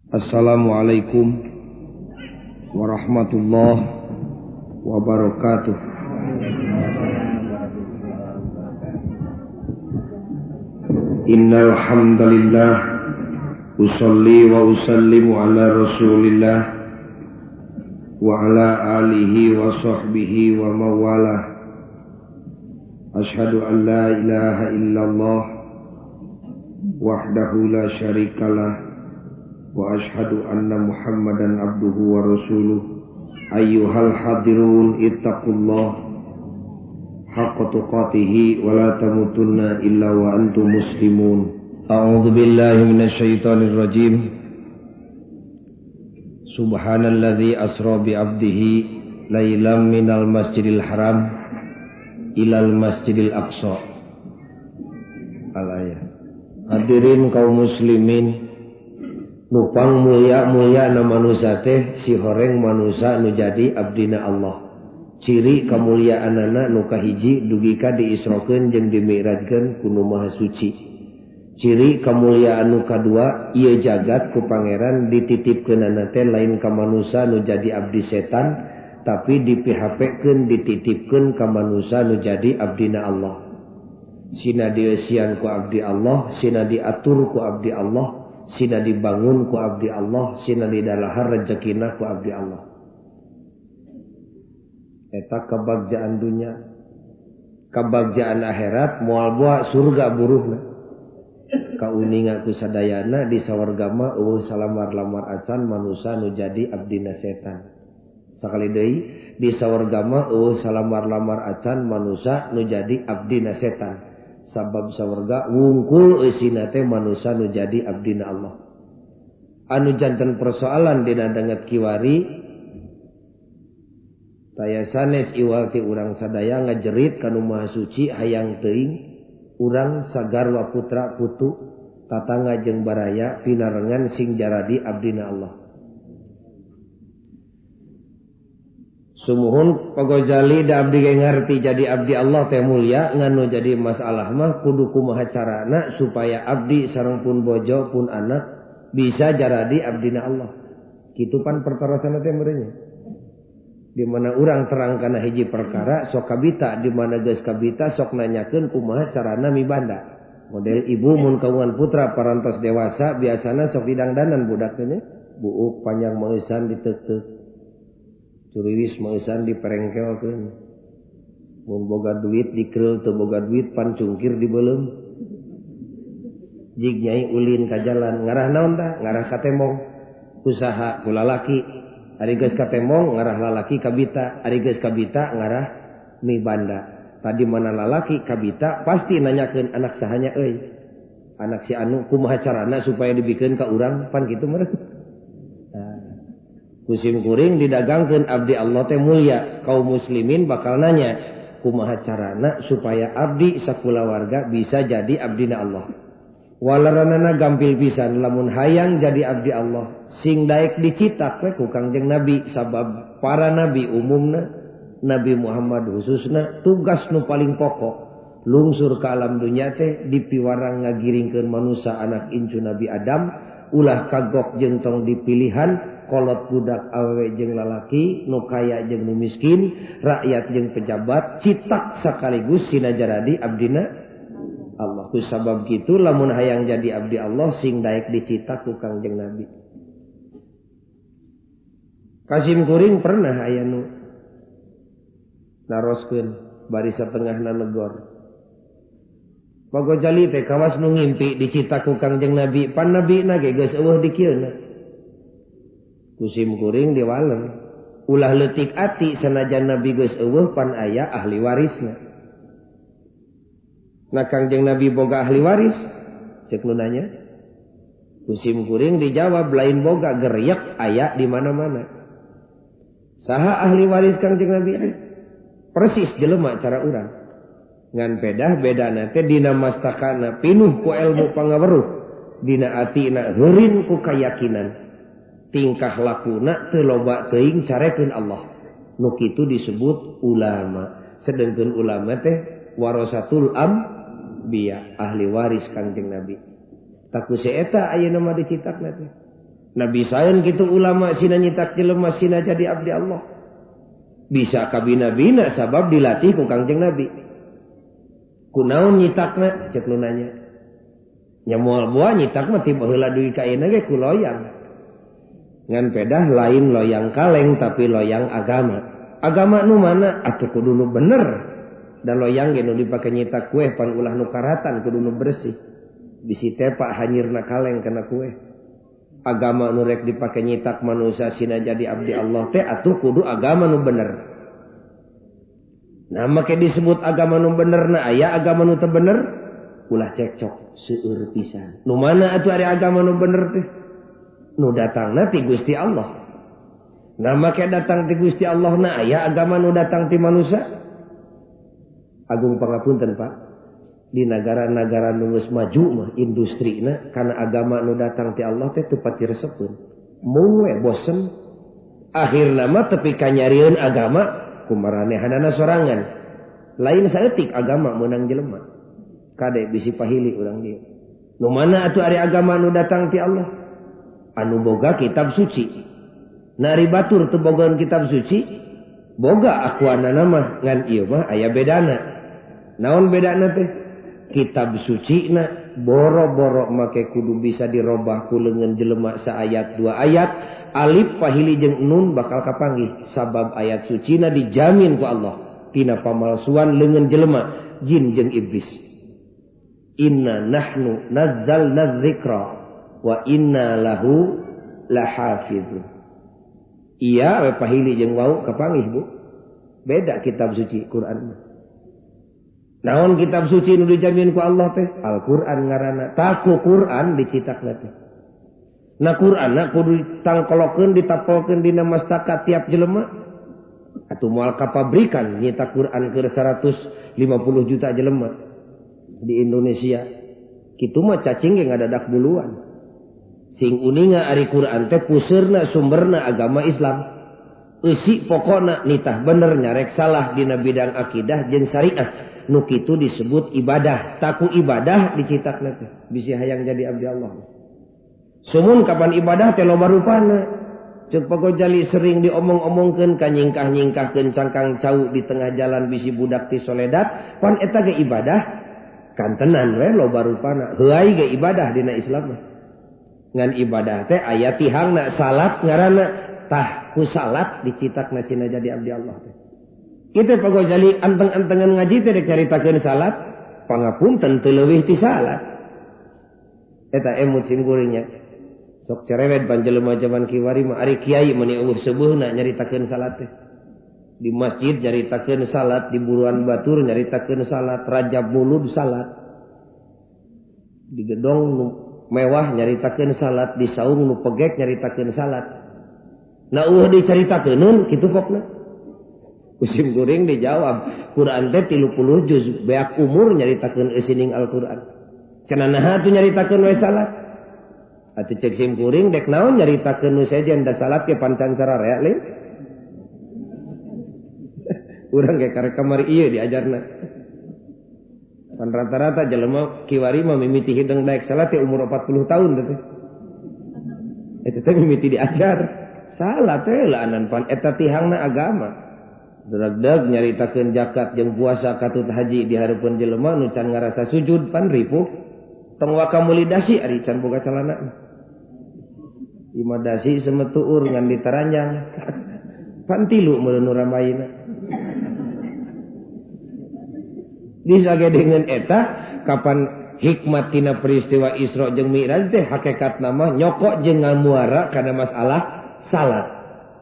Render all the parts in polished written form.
Assalamualaikum warahmatullahi wabarakatuh. Innal hamdalillah usalli wa usallimu ala Rasulillah wa ala alihi wa sahbihi wa mawalah. Asyhadu an la ilaha illallah wahdahu la syarikalah wa asyhadu anna Muhammadan abduhu wa rasuluh. Ayyuhal hadirun ittaqullah haqqa tuqatihi wa la tamutunna illa wa antum muslimun. A'udzu billahi minasyaitonir rajim. Subhanalladzi asra bi 'abdihi lailan minal masjidil haram ilal masjidil aqsa. Al-ayat. Hadirin kaum muslimin, nupang mulia-mulia na manusia teh si horeng manusia nu jadi abdina Allah. Ciri kemuliaanana nu kahiji dugi ka diisrokeun jeung dimi'rajkeun ku nu Maha Suci. Ciri kemuliaan nu kadua ieu jagat ku pangeran dititipkeunana teh lain ka manusia nu jadi abdi setan, tapi dipihapekeun dititipkeun ka manusia nu jadi abdina Allah. Sina dieusian ku abdi Allah, sina diatur ku abdi Allah, sina dibangun ku abdi Allah, sina didalahar rezekina ku abdi Allah. Eta kebagjaan dunya, kebagjaan akhirat moal boa surga buruhna. Kauninga ku sadayana di sawarga mah eueuh salamar-lamar acan manusa nu jadi abdina setan. Sakali deui di sawarga mah eueuh salamar-lamar acan manusa nu jadi abdina setan. Sabab sawarga wungkul eusina teh manusa nu jadi abdina Allah. Anu janten persoalan dina danget kiwari taya sanes iwal ti urang sadaya ngajerit ka nu Maha Suci hayang teuing urang sagarwa putra putu tatangga jeung baraya pinarengan sing jaradi abdina Allah. Sumuhun Pak Gojali da abdi ge ngarti jadi abdi Allah teh mulia, nganu jadi masalah mah kudu kumaha carana supaya abdi sareng pun bojo pun anak bisa jaradi abdina Allah. Kitu pan pertarasanna teh meureunnya. Di mana urang terang kana hiji perkara sok kabita, di mana geus kabita sok nanyakeun kumaha carana mibanda. Model ibu mun kaungan putra parantos dewasa biasana sok didangdanan budak teh nya, buuk panjang meusan diteuk-teuk. Curiwis meusan diperengkelkeun. Mun boga duit dikeul, teu boga duit pan cungkir dibeuleum. Jig nyai ulin ka jalan, ngarah naon tah? Ngarah ka tembong. Usaha ku lalaki. Ari geus ka tembong ngarah lalaki kabita, ari geus kabita ngarah mibanda. Tadi mana lalaki kabita pasti nanyakeun anak sahanya euy. Anak si anu kumaha carana supaya dibikeun ka urang pan kitu meureun. Kusim kuring didagangkeun abdi Allah teh mulia, kaum muslimin bakal nanya kumaha carana supaya abdi sakulawarga bisa jadi abdina Allah. Walaranana gampil pisan lamun hayang jadi abdi Allah sing daek dicitak we ku Kangjeng Nabi, sabab para nabi umumna, Nabi Muhammad khususna tugas nu paling pokok lungsur ka alam dunya teh dipiwarang ngagiringkeun manusa anak incu Nabi Adam ulah kagok jeung tong dipilihan kolot budak awewe jeung lalaki, nu kaya jeung nu miskin, rakyat jeung pejabat, citak sekaligus sina jaradi abdina Allah. Ku sabab kitu lamun hayang jadi abdi Allah sing daek dicitak ku Kangjeng Nabi. Kasim kuring pernah aya nu naroskeun bari satengahna negor. Pak Gojali teh kawas nu ngimpi dicitak ku Kangjeng Nabi, pan nabina ge geus eueuh di kieuna. Kusim kuring diwaler. Ulah leutik ati sanajan nabi geus eueuh pan aya ahli warisna. Nah Kangjeng Nabi boga ahli waris? Cek nu nanya. Kusim kuring dijawab lain boga geryak aya di mana-mana. Saha ahli waris Kangjeng Nabi? Persis jelema cara urang. Ngan pedah bedana teh dina mastakana pinuh ku ilmu pangaweruh, dina atina heurin ku kayakinan. Tingkah lakuna teu loba teuing carekeun Allah. Nu kitu disebut ulama. Sedengkeun ulama teh warasatul anbiya, ahli waris Kangjeng Nabi. Taku si eta ayeuna mah dicitakna teh. Nabi saeun kitu ulama sina nyitak jelema sina jadi abdi Allah. Bisa kabina-bina sabab dilatih ku Kangjeng Nabi. Kunaon nyitakna cek nu nanya. Nya moal boa nyitak mah ti baheula dugi ka ayeuna ge ku loyang. Ngan pedah lain loyang kaleng tapi loyang agama. Agama nu mana atuh kudu nu bener. Dan loyang ge nu dipake nyitak kue pan ulah nu karatan kudu nu bersih. Bisi tepak hanyirna kaleng kana kue. Agama nu rek dipake nyitak manusia sina jadi abdi Allah teh atuh kudu agama nu bener. Nah make disebut agama nu bener na aya agama nu teu bener ulah cekcok seueur pisan. Nu mana atuh ari agama nu bener teh? Nu datangna ti Gusti Allah. Nah make datang ti Gusti Allah na aya agama nu datang ti manusia. Agung pangapunten Pak. Di negara-negara nu geus maju mah industrina kana agama nu datang ti Allah teh teu pati resepeun. Mung we bosen. Akhirna mah tepi ka nyarieun agama kumaranehanana sorangan. Lain saeutik agama meunang jelema. Kade bisi pahili urang dieu. Nu mana atuh ari agama nu datang ti Allah? Anu boga kitab suci. Na ari batur teu bogaeun kitab suci, boga akuanana mah ngan ieu mah aya bedana. Naon bedana teh? Kitab suci na boro-boro make kudu bisa dirobah ku leungeun jelema saayat dua ayat, alif pahili jeung nun bakal kapanggih sabab ayat suci na dijamin ku Allah tina pamalsuan leungeun jelema jin jeung iblis. Inna nahnu nazzalna dzikra wa inna lahu lahafizun. Iya we pahili jeung wau kapanggih Bu. Beda kitab suci Quran. Naon kitab suci nu dijamin ku Allah teh? Al-Qur'an ngaranna. Tah ku Qur'an dicitakna teh. Na Qur'anna kudu ditangkolokeun ditapolkeun dina mastaka tiap jelema. Atuh moal ka pabrikan nyitak Qur'an keur 150 juta jelema di Indonesia. Kitu mah cacing ge ngadadak buluan. Sing uninga ari Qur'an teh puseurna sumberna agama Islam. Eusi pokona nitah bener nyarek salah dina bidang akidah jeung syariah. Nu kitu disebut ibadah. Taku ibadah dicitakna teh bisi hayang jadi abdi Allah. Sumun kapan ibadah teh loba rupana. Ceuk Pak Gojali sering diomong-omongkeun ka nyingkah-nyingkahkeun cangkang cau di tengah jalan bisi budak ti soledat, pan eta ge ibadah kantenan we loba rupana. Heuay ge ibadah dina Islam mah. Ngan ibadah teh aya tihangna salat ngaranna. Tah ku salat dicitakna sina jadi abdi Allah teh. Kitu Pak Gojali anteng-antengan ngaji teh rek nyaritakeun salat, pangapunten teu leuwih ti salat. Eta emut sim kuringnya. Sok cerewet pan jelema jaman kiwari mah ari kiai meuni eueuh seubeuna nyaritakeun salat teh. Di masjid nyaritakeun salat, di buruan batur nyaritakeun salat, rajab mulud salat. Di gedong nu mewah nyaritakeun salat, di saung nu pegek nyaritakeun salat. Nah eueuh dicaritakeun kitu pokna. Kusim kuring dijawab, Quran teh 30 juz beak umur nyaritakeun eusining Al-Qur'an. Cenah naha atuh nyaritakeun we salat? Atuh cek sim kuring dek naon nyaritakeun nu sejen da salat ge pancan sararea lain. Urang ge karek kamari ieu diajarna. Pan rata-rata jelema kiwari mah mimiti hideng daek salat teh umur 40 tahun teh. Eta teh mimiti diajar. Salat teh laanan pan eta tihangna agama. Dragdag nyaritakeun zakat jeung puasa katut haji di hareupeun jelema nu can ngarasa sujud pan ripuh. Tong waka meuli dasi ari can boga calana. Ima dasi semetuur ngan ditaranjang. Pan tilu meureun nu rambayna. Disage dengan eta kapan hikmat tina peristiwa Isra jeung Mi'raj teh hakikatna mah nyokok jeung ngamuara kana masalah salat.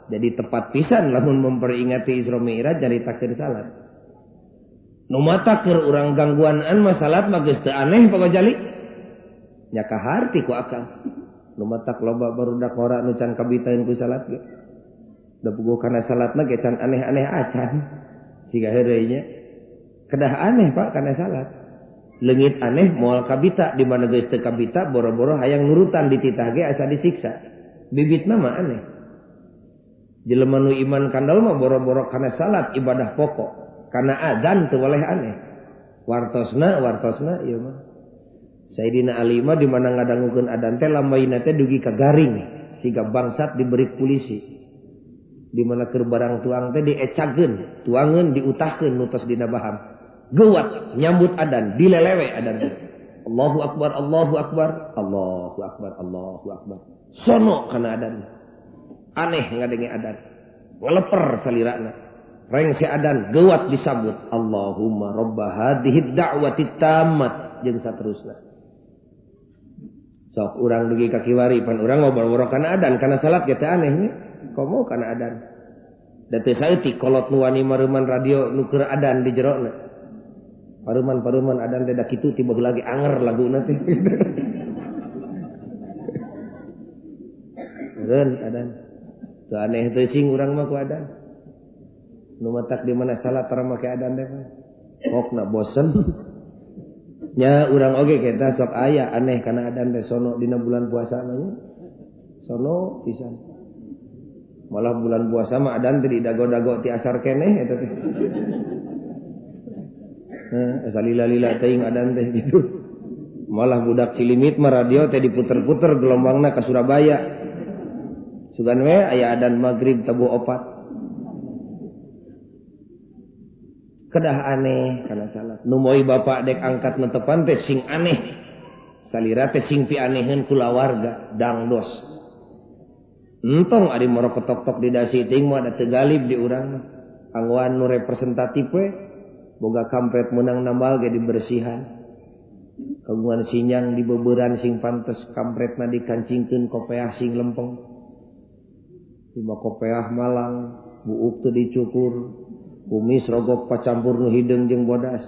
Jadi tepat pisan lamun memperingati Isra Mi'raj nyaritakeun salat. Nu mata keur urang gangguanan mah salat mah geus teu aneh Pak Gojali. Nya kaharti ku akang. Nu matak loba barudak ora nu can kabitaeun ku salat ge. Da puguh kana salatna ge can aneh-aneh acan. Siga heureuy nya. Kedah aneh Pak kana salat. Leungit aneh moal kabita di mana geus teu kabita boro-boro hayang nurutan dititah ge asa disiksa. Bibitna mah aneh. Jelema nu iman kandal mah boro-boro kana salat ibadah pokok, kana adzan teu boleh aneh. Wartosna ieu mah. Sayyidina Ali mah di mana ngadangukeun adzan teh lambaina teh dugi ka garing. Siga bangsat diberi polisi. Di mana keur barang tuang teh diecageun, tuangeun diutahkeun nu tos dina baham. Geuwat nyambut adan, dilelewe adan teh. Allahu akbar, Allahu akbar, Allahu akbar, Allahu akbar. Sono kana adan. Aneh ngadenge adan. Ngeleper salirana. Rengse adan geuwat disambut. Allahumma robba hadhihi da'wati tammat jeung saterusna. Sok urang dugi ka kiwari pan urang mah boro-boro kana adan, kana salat ge teh aneh nya. Komo kana adan. Da teu saeutik kolot nu wani mareuman radio nu keur adan di jerona. Paruman-paruman adan teh da kitu tiba lagi anger laguna teh. Eureun adan. Teu aneh teu sing urang mah ku adan. Nu matak di mana salat tara make adan teh mah. Pokna bosen. Nya urang oge kita sok aya aneh kana adan teh sono dina bulan puasa mah nya. Sono pisan. Malah bulan puasa mah adan teh didago-dago ti asar keneh eta teh. Nah, asa lila-lila teuing adan teh gitu. Malah budak Cilimit mah radio teh diputer-puter gelombangna ka Surabaya. Sugan we aya adan maghrib tabuh opat. Kedah aneh kana salat. Nu moy bapak dek angkat netepan teh sing aneh. Salira teh sing pianeheun kulawarga dangdos. Entong ari moro ketok-tok di dasi teuing mah da teu galib di urang mah. Anggoan nu representatif we boga kampret menang nambal ge dibersihan. Kagungan sinyang dibeuberan sing pantes kampretna dikancingkeun kopeah sing lempeng. Lima kopeah malang, buuk teu dicukur, kumis rogok pacampur nu hideung jeung bodas.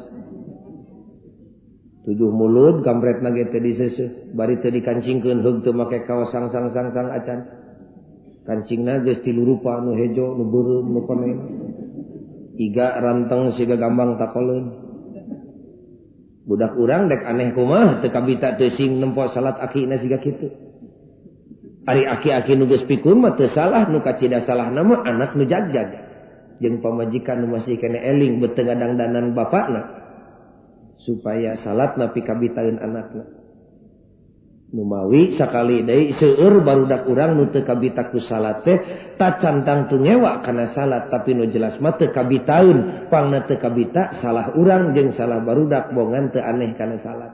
Tujuh mulut kampretna ge teu diseuseuh, bari teu dikancingkeun heug teu make kaos sang-sang-sang-sang acan. Kancingna geus tilu rupa nu hejo, nu beureum, nu koneng. Iga ranteng siga gambang takoleun. Budak urang dek aneh kumaha teu kabita teu sing nempo salat akina siga kitu. Ari aki-aki nu geus pikun mah teu salah, nu kacida salahna mah anak nu jagjag. Jeung pamajikan nu masih kene eling beuteung ngadangdanan bapakna supaya salatna pikabitaeun anakna. Numawi sakali deui seueur barudak urang nu teu kabita ku salat teh tacan tangtu ngewa kana salat, tapi nu jelas mah teu kabitaeun, pangna teu kabita salah urang jeung salah barudak bongan teu aneh kana salat.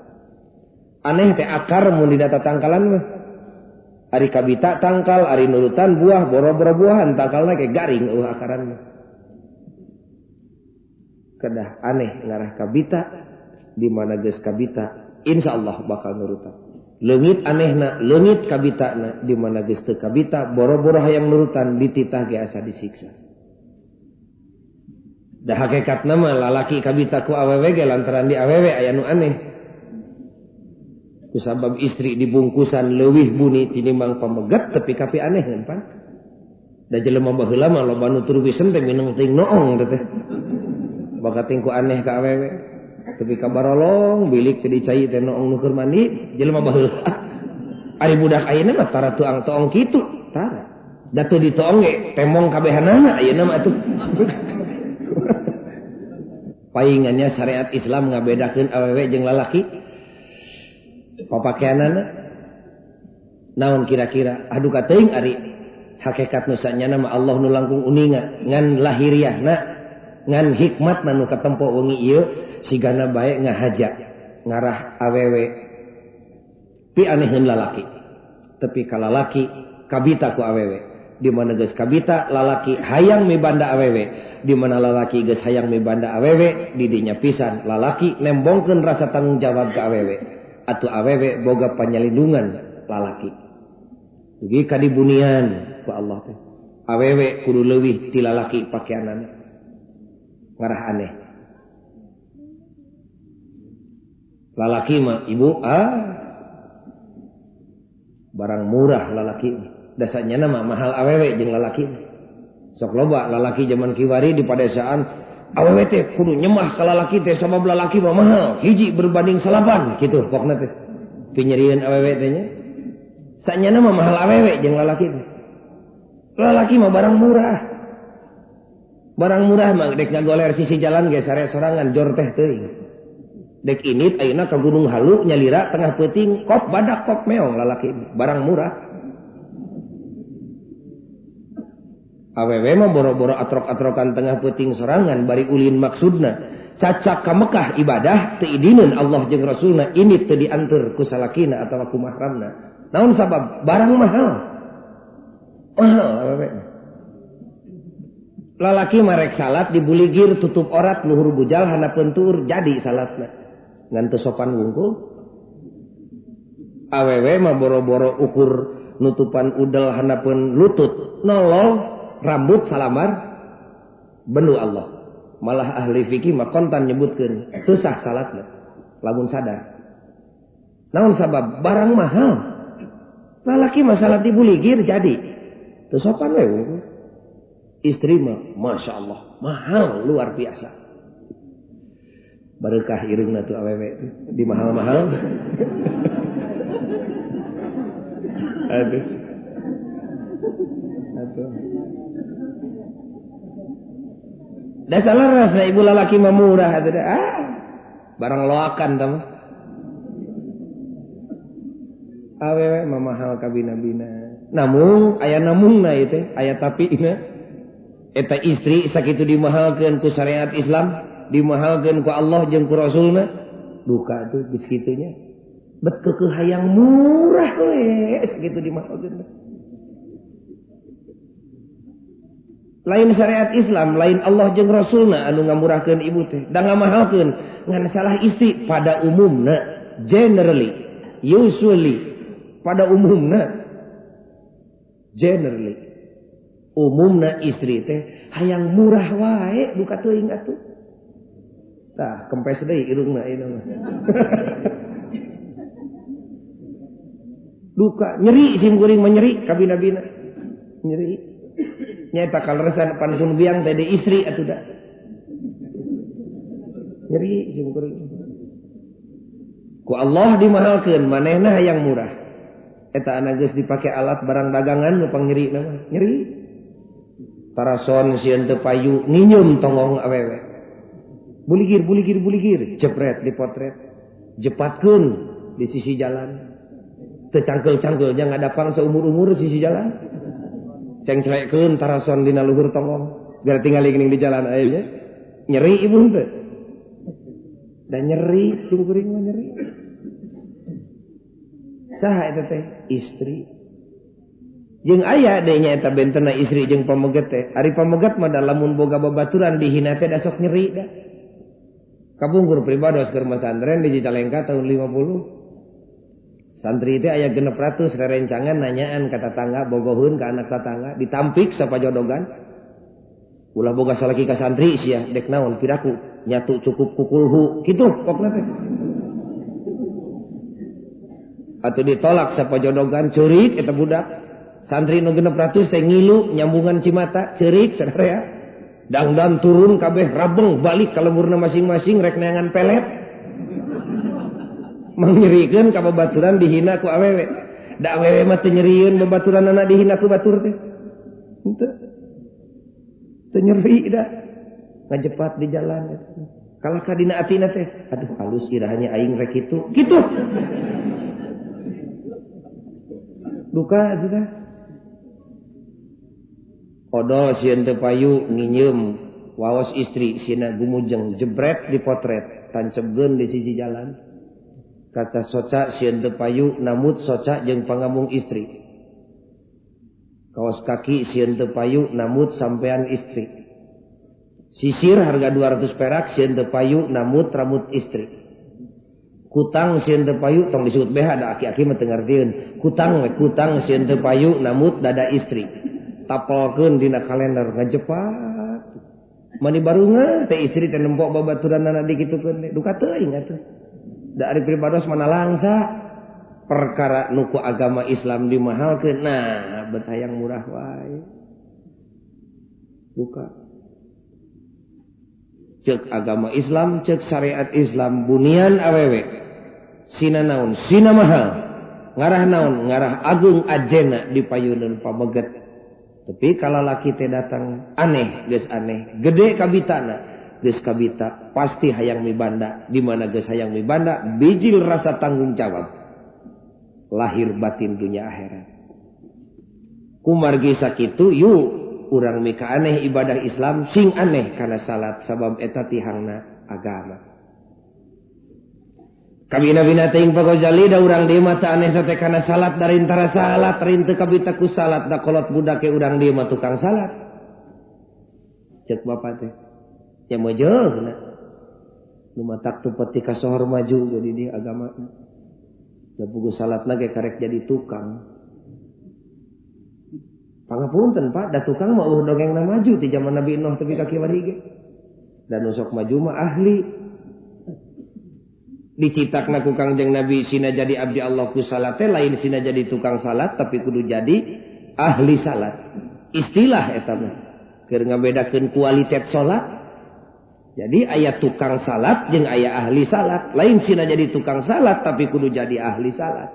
Aneh teh akar mun dina tatangkalan mah. Ari kabita tangkal, ari nurutan buah, boro-boro buahan tangkalna ke garing eueuh akaran mah. Kedah aneh ngarah kabita, di mana geus kabita insyaallah bakal nurutan. Leungit anehna, leungit kabitana, di mana geus teu kabita boro-boro hayang nurutan dititah ge asa disiksa. Da hakikatna mah lalaki kabita ku awewe ge lantaran di awewe aya nu aneh. Kusabab istri dibungkusan leuwih buni tinimbang pameget tepi kapi aneh kan pan. Da jelema baheula mah loba nu turwisen teh mineng teuing noong teh. Bakat ku aneh ka awewe. Tepi ka barolong bilik teh dicai teh noong nu keur mandi jelema baheula. Ari budak ayeuna mah tara tuang toong kitu, tara. Da teu ditoong ge temong kabehanana ayeuna mah atuh. Paingannya syariat Islam ngabedakeun awewe jeung lalaki. Papakeanana naon kira-kira? Aduh kateuing ari hakikat nu sanyana mah Allah nu langkung uninga ngan lahiriahna ngan hikmatna nu katempo wengi ieu sigana bae ngahaja ngarah awewe pianeheun lalaki. Tapi ka lalaki kabita ku awewe. Di mana geus kabita lalaki hayang mibanda awewe, di mana lalaki geus hayang mibanda awewe di dinya pisan lalaki nembongkeun rasa tanggung jawab ka awewe. Atuh awewe boga panyalindungan lalaki. Dugi ka dibunian ku Allah teh. Awewe kudu leuwih ti lalaki pakeanana. Ngarah aneh. Lalaki mah ibu barang murah lalaki. Dasarnya mah mahal awewe jeung lalaki. Sok loba lalaki zaman kiwari di padesaan awewe teh kudu nyemah ka lalaki teh sabab lalaki mah mahal hiji berbanding salapan kitu pokna teh. Pinyerieun awewe teh nya. Sanyana mah mahal awewe jeung lalaki teh. Lalaki mah barang murah. Barang murah mah dek ngagoler sisi jalan ge sare sorangan jor teh teuing. Dek init ayeuna ka Gunung Halu nyalira tengah peuting kop badak kop meong lalaki barang murah. Awewe mah boro-boro atrok-atrokan tengah peuting sorangan bari ulin maksudna. Cacak ka Mekah ibadah teu idineun Allah jeung Rasulna ini teu dianteur ku salakina atawa ku mahramna. Naon sabab? Barang mahal. Mahal awewe. Lalaki marek salat dibuligir tutup orat luhur bujal handapeun tuur jadi salatna. Ngan teu sopan wungkul. Awewe mah boro-boro ukur nutupan udel handapeun lutut, nolol rambut salamar bendu Allah. Malah ahli fikih mah kontan nyebutkeun teu sah salatna lamun sadar. Naon sabab? Barang mahal. Lalaki mah salat dibuligir jadi teu sopan we wungkul. Istri mah Masya Allah mahal luar biasa. Berkah irungna tuh awewe di mahal-mahal. Aduh. Aduh. Da salah rasa ibu lalaki mah murah atuh da. Ah, barang loakan tah mah. Awewe mah mahal kabina-bina. Namun aya namungna ieu teh, aya tapina. Eta istri sakitu dimahalkeun ku syariat Islam, dimahalkeun ku Allah jeung ku Rasulna. Duka tuh geus kitu nya. Bet keukeuh hayang murah we sakitu dimahalkeun. Lain syariat Islam, lain Allah jeung Rasulna anu ngamurahkeun ibu teh, da ngamahalkeun ngan salah istri pada umumna, generally, usually, pada umumna, generally. Umumna istri teh hayang murah wae duka teuing atuh. Tah kempes deui irungna ieu mah. Duka nyeri sim kuring mah nyeri kabina-bina. Nyeri. Nyaeta kaleresan pan pun biang teh de istri atuh da. Nyeri sim kuring. Ku Allah dimahalkeun manehna hayang murah. Eta anak geus dipake alat barang dagangan nu pangnyerina mah. Nyeri. Tarason sieun teu payu nginyeum tongong awewe. Buligir buligir buligir jepret dipotret. Jepatkeun di sisi jalan. Teu cangkeul-cangkeul nya ngadapang seumur-umur sisi jalan. Cengclekeun tarason dina luhur tongong. Gara tingali geuning di jalan aya nya. Nyeri ibu teh. Da nyeri sim kuring mah nyeri. Saha eta teh? Istri. Jeung aya deui nya eta bentena istri jeung pameget teh. Ari pameget mah da lamun boga babaturan dihina teh da sok nyeri da. Kapungkur pribados keur masantren di Cicalengka tahun 50. Santri teh aya 600 rerencangan nanyaan ka tatangga, bogoheun ka anak tatangga, ditampik sapajodogan. Ulah boga salaki ka santri sia dek naon piraku nyatu cukup kukulhu kitu pokna teh. Atuh ditolak sapajodogan ceurik eta budak. Santri nu 600 teh ngilu nyambungan cimata ceurik sadaya. Dangdan turun kabeh rabeng balik ka lemburna masing-masing rek neangan pelet. Mangnyerikeun ka babaturan dihina ku awewe. Da awewe mah teu nyerieun babaturanana dihina ku batur teh. Henteu. Teu nyeri da. Ngajepat di jalan eta. Kalah ka dina atina teh, aduh halus irahnya aing rek kitu. Kitu. Duka atuh teh. Odol sieun teu payu nginyeum waos istri sieuna gumujeng jebret dipotret tancebkeun di sisi jalan. Kaca soca sieun teu payu namut soca jeung pangamung istri. Kaos kaki sieun teu payu namut sampean istri. Sisir harga 200 perak sieun teu payu namut rambut istri. Kutang sieun teu payu tong disebut BH da aki-aki mah teu ngartieun. Kutang we kutang sieun teu payu namut dada istri. Tapelkeun dina kalender ngajepat. Mani barunga teh istri teh nempok babaturanana dikitukeun duka teuing atuh. Da ari pribados mana langsa perkara nu ku agama Islam dimahalkeun nah bet hayang murah wae. Duka. Ceuk agama Islam, ceuk syariat Islam bunian awewe. Sina naon, sina mahal. Ngarah naon, ngarah agung ajena di payuneun pameget. Tapi kalau laki teh datang aneh, geus aneh, gede kabitana, geus kabita pasti hayang mibanda. Di mana geus hayang mibanda, bijil rasa tanggung jawab. Lahir batin dunia akhirat. Kumargi sakitu yuk Urang mika aneh ibadah Islam sing aneh kana salat sabab eta tihangna agama. Kabina-bina teuing Pak Ghazali da urang dieu mah teu aneh sate kana salat dari antara salat rinteu kabita ku salat da kolot budak ke urang dieu mah tukang salat. Cek bapak teh. Ya mojohna. Nu matak teu peti kasohor maju jadi dia agamana. Da puguh salatna ge karek jadi tukang. Pangapunten Pak, da tukang mah eueuh dongengna maju ti zaman Nabi Nuh tepi ka kiwari ge. Da nu sok maju mah ahli. Dicitakna ku Kangjeng Nabi sina jadi abdi Allah ku salat teh lain sina jadi tukang salat tapi kudu jadi ahli salat. Istilah eta mah keur ngabedakeun kualitas salat. Jadi aya tukang salat jeung aya ahli salat. Lain sina jadi tukang salat tapi kudu jadi ahli salat.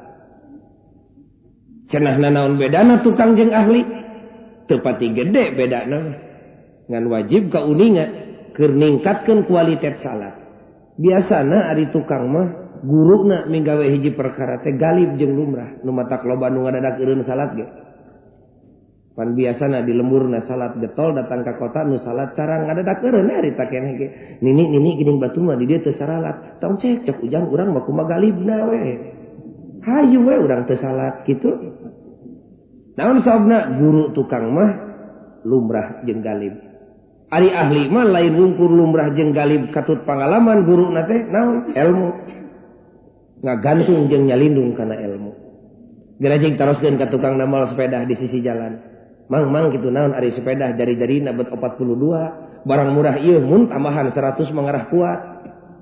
Cenah nanaon bedana tukang jeung ahli? Teu pati gede bedana mah. Ngan wajib kauninga keur ningkatkeun kualitas salat. Biasana ari tukang mah guruna minggawe hiji perkara teh galib jeung lumrah. Nu matak loba nu ngadadak eureun salat ge. Pan biasana di lemburna salat getol datang ka kota nu salat cara ngadadak eureun ari ta keneh ge. Nini-nini geuning batu mah di dieu teu saralat. Tong cek cek ujang urang mah kumaha galibna we. Hayu we urang teu salat kitu. Naon sababna guru tukang mah lumrah jeung galib. Ari ahli mah lain wungkur lumrah jeung galib katut pangalaman guruna teh naon ilmu. Ngagantung jeung nyalindung kana ilmu. Gerajing taroskeun ka tukang namal sepeda di sisi jalan. Mang-mang kitu naon ari sepeda jari-jarina bet 42, barang murah ieu mun tambahan 100 mangarah kuat.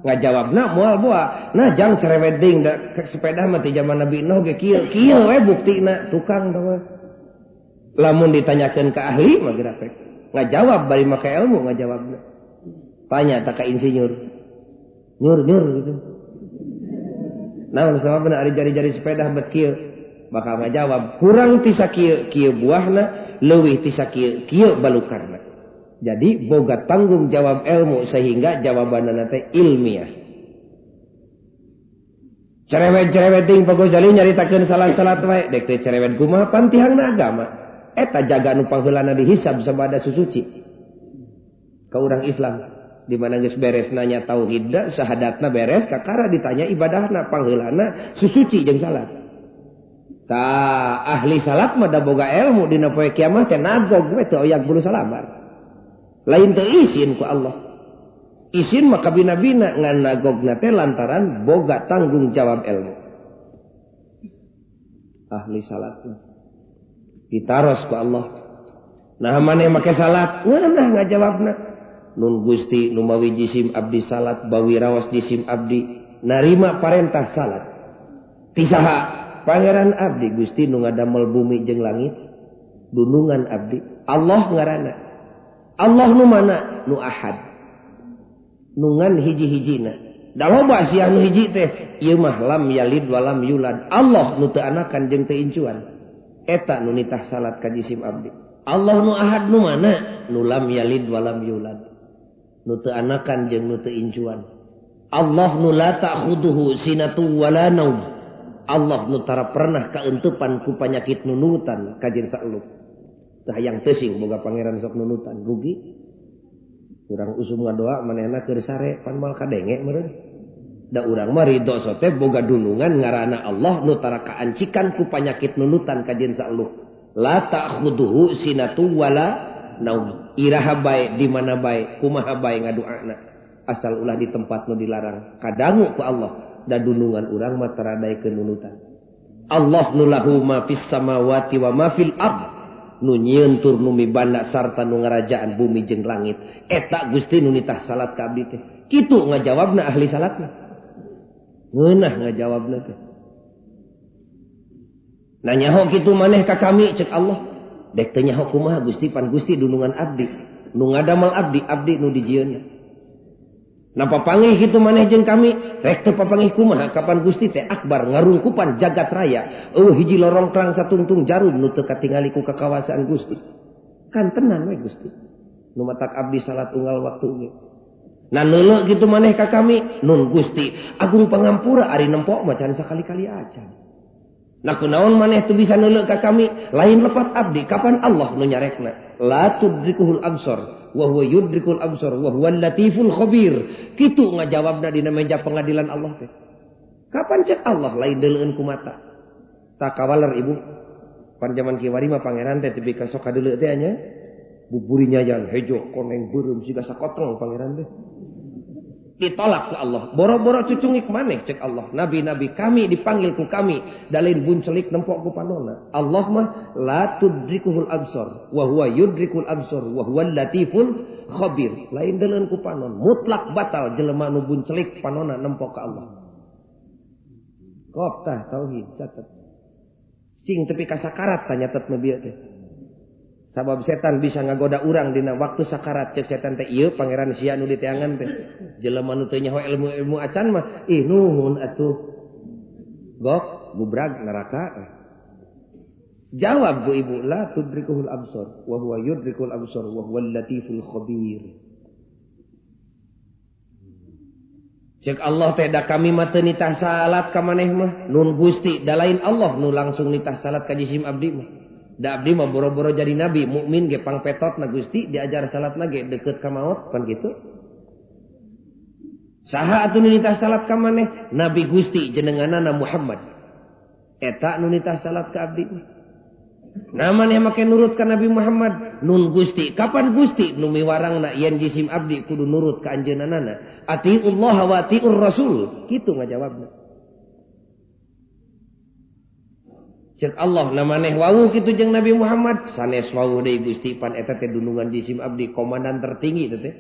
Ngajawabna moal boa. Nah jang cerewet deing da sepeda mah ti zaman Nabi Nuh ge kieu. Kieu we buktina tukang teh mah. Lamun ditanyakeun ka ahli mah gerapek. Ngajawab bari make ilmu ngajawabna. Tanya tak ka insinyur. Nyur-nyur gitu. Naon sababna ari jari-jari sepeda bet kieu? Bakal ngajawab kurang ti sakieu kieu buahna, leuwih ti sakieu kieu balukarna. Jadi boga tanggung jawab ilmu sehingga jawabanna teh ilmiah. Cerewet-cerewet ting Pak Ghazali nyaritakeun salat-salat wae, dek teh cerewet kumaha pan tihangna agama. Eta jaga nu pangheulana dihisab sabada susuci. Ka urang Islam di mana geus beres nanya tauhidna, syahadatna beres, kakara ditanya ibadahna pangheulana susuci jeung salat. Tah ahli salat mah da boga ilmu dina poe kiamat teh nagog we teu oyak bulu salamar. Lain teu isin ku Allah. Isin mah kabina-bina ngan nagogna teh lantaran boga tanggung jawab ilmu. Ahli salat mah ditaros ku Allah. Nah maneh make salat, ngeunah ngajawabna. Nun Gusti nu mawi jisim abdi salat, bawi raos jisim abdi narima parentah salat. Ti saha? Pangeran abdi Gusti nu ngadamel bumi jeung langit, dunungan abdi. Allah ngaranna. Allah nu mana? Nu ahad. Nu ngan hiji-hijina. Da loba sia nu hiji teh, ieu mah lam yalid wa lam yulad. Allah nu teu anakan jeung teu incuan. Eta nu nitah salat ka jisim abdi. Allah nu ahad nu mana? Nu lam yalid wa lam yulad. Nu teu anakan jeung nu teu incuan. Allah nu la ta'khuduhu sinatu wala naum. Allah nu tara pernah kaentepan ku panyakit nunutan ka jeung saelup. Teu hayang teuing boga pangeran sok nunutan rugi. Urang usum ngadoa manehna keur sare pan moal kadenge meureun. Da urang mah ridho sote boga dunungan ngaranna Allah nu tara kaancikan ku panyakit nunutan ka jeung saelup. La ta'khuduhu sinatu wala naum. Iraha bae di mana bae kumaha bae ngadoana asal ulah di tempat nu dilarang kadangu ku Allah. Da dunungan urang mah tara daekeun nunutan. Allah nu lahu ma fis samawati wa ma fil ard. Nu nyieun tur nu mibanda sarta nu ngarajaan bumi jeung langit. Eta Gusti nu nitah salat ka abdi teh. Kitu ngajawabna ahli salatna. Ngeunah ngajawabna teh. Nah nyaho kitu maneh ka kami cek Allah. Dek teu nyaho kumaha Gusti pan Gusti dunungan abdi. Nu ngadamel abdi, abdi nu dijieunna. Napa panggih kitu maneh jeung kami? Rek teu papanggih kumaha kapan Gusti teh akbar ngarungkupan jagat raya. Eueuh hiji lorong terang satungtung jarum nu teu katingali ku kakawasaan Gusti. Kan tenan we Gusti. Nu matak abdi salat unggal waktu ge. Nah neuleuh kitu maneh ka kami? Nun Gusti, agung pangampura ari nempok mah can sakali-kali acan. Nah kunaon maneh teu bisa neuleuh ka kami? Lain lepat abdi, kapan Allah nu nyarekna? La tudrikuhul absar wa huwa yudrikul absar wa huwal latiful khabir. Kitu ngajawabna dina meja pengadilan Allah teh. Kapan cek Allah lain deuleueun ku mata? Tak kawaler ibu. Pan jaman kiwari mah pangeran teh tepi ka sok kadeuleu teh nya. Buburinya yang hejo koneng beureum siga sakoteng pangeran teh. Ditolak ku Allah. Boro-boro cucungik maneh cek Allah. Nabi-nabi kami dipanggil ku kami dalin buncelik nempok ku panona. Allah mah la tudrikuhul absar wa huwa yudrikul absar wa huwal latiful khabir. Lain deuleueun ku panon, mutlak batal jelema nu buncelik panona nempok ka Allah. Kop tah tauhid catet. Sing tepi ka sakarat tah nyatet nu bieu teh. Sabab setan bisa ngagoda urang dina waktu sakarat cek setan teh ieu pangeran sia nu diteangan teh. Jelema nu teu nyaho ilmu-ilmu acan mah ih nuhun atuh. Gok gubrag neraka. Jawab bu ibu la tudrikuhul absar wa huwa yudrikul absar wa huwal latiful khabir. Cek Allah teh da kami mah teu nitah salat ka maneh mah nun Gusti da lain Allah nu langsung nitah salat ka jisim abdi mah. Da abdi mah boro-boro jadi nabi, mukmin ge pangpetot na Gusti diajar salatna ge deukeut ka maot pan kitu. Saha atuh nu nitah salat ka maneh? Nabi Gusti jenenganna Muhammad. Eta nu nitah salat ka abdi mah. Nah maneh make nurut ka Nabi Muhammad nun Gusti. Kapan Gusti nu miwarangna yen jisim abdi kudu nurut ka anjeunna? Atiullah wa atiur Rasul. Kitu ngajawabna. Cek Allah na maneh wawuh kitu jeung Nabi Muhammad sanes wawuh deui Gusti pan eta teh dunungan jisim abdi komandan tertinggi teh.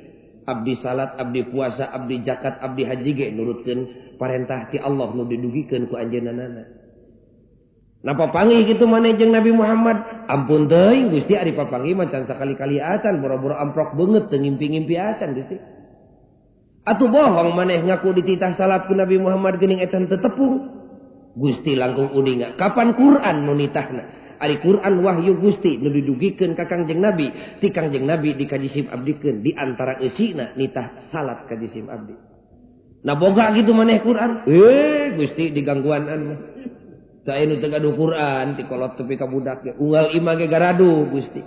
Abdi salat, abdi puasa, abdi zakat, abdi haji ge nurutkeun parentah ti Allah nu didugikeun ku anjeunna. Napa panggih kitu maneh jeung Nabi Muhammad? Ampun teuing Gusti ari papanggih mah can sakali-kali acan boro-boro amprok beungeut teu ngimpi-ngimpi acan Gusti. Atuh bohong maneh ngaku dititah salat ku Nabi Muhammad geuning eta teu tepung. Gusti langkung uninga kapan Quran nu nitahna? Ari Quran wahyu Gusti nu didugikeun ka Kangjeng Nabi, ti Kangjeng Nabi dikajisim abdikeun di antara eusina nitah salat ka jisim abdi. Nah boga kitu maneh Quran? Gusti digangguanan mah. Teu aya nu teu gaduh Quran ti kolot tepi ka budak ge unggal imah ge garadu Gusti.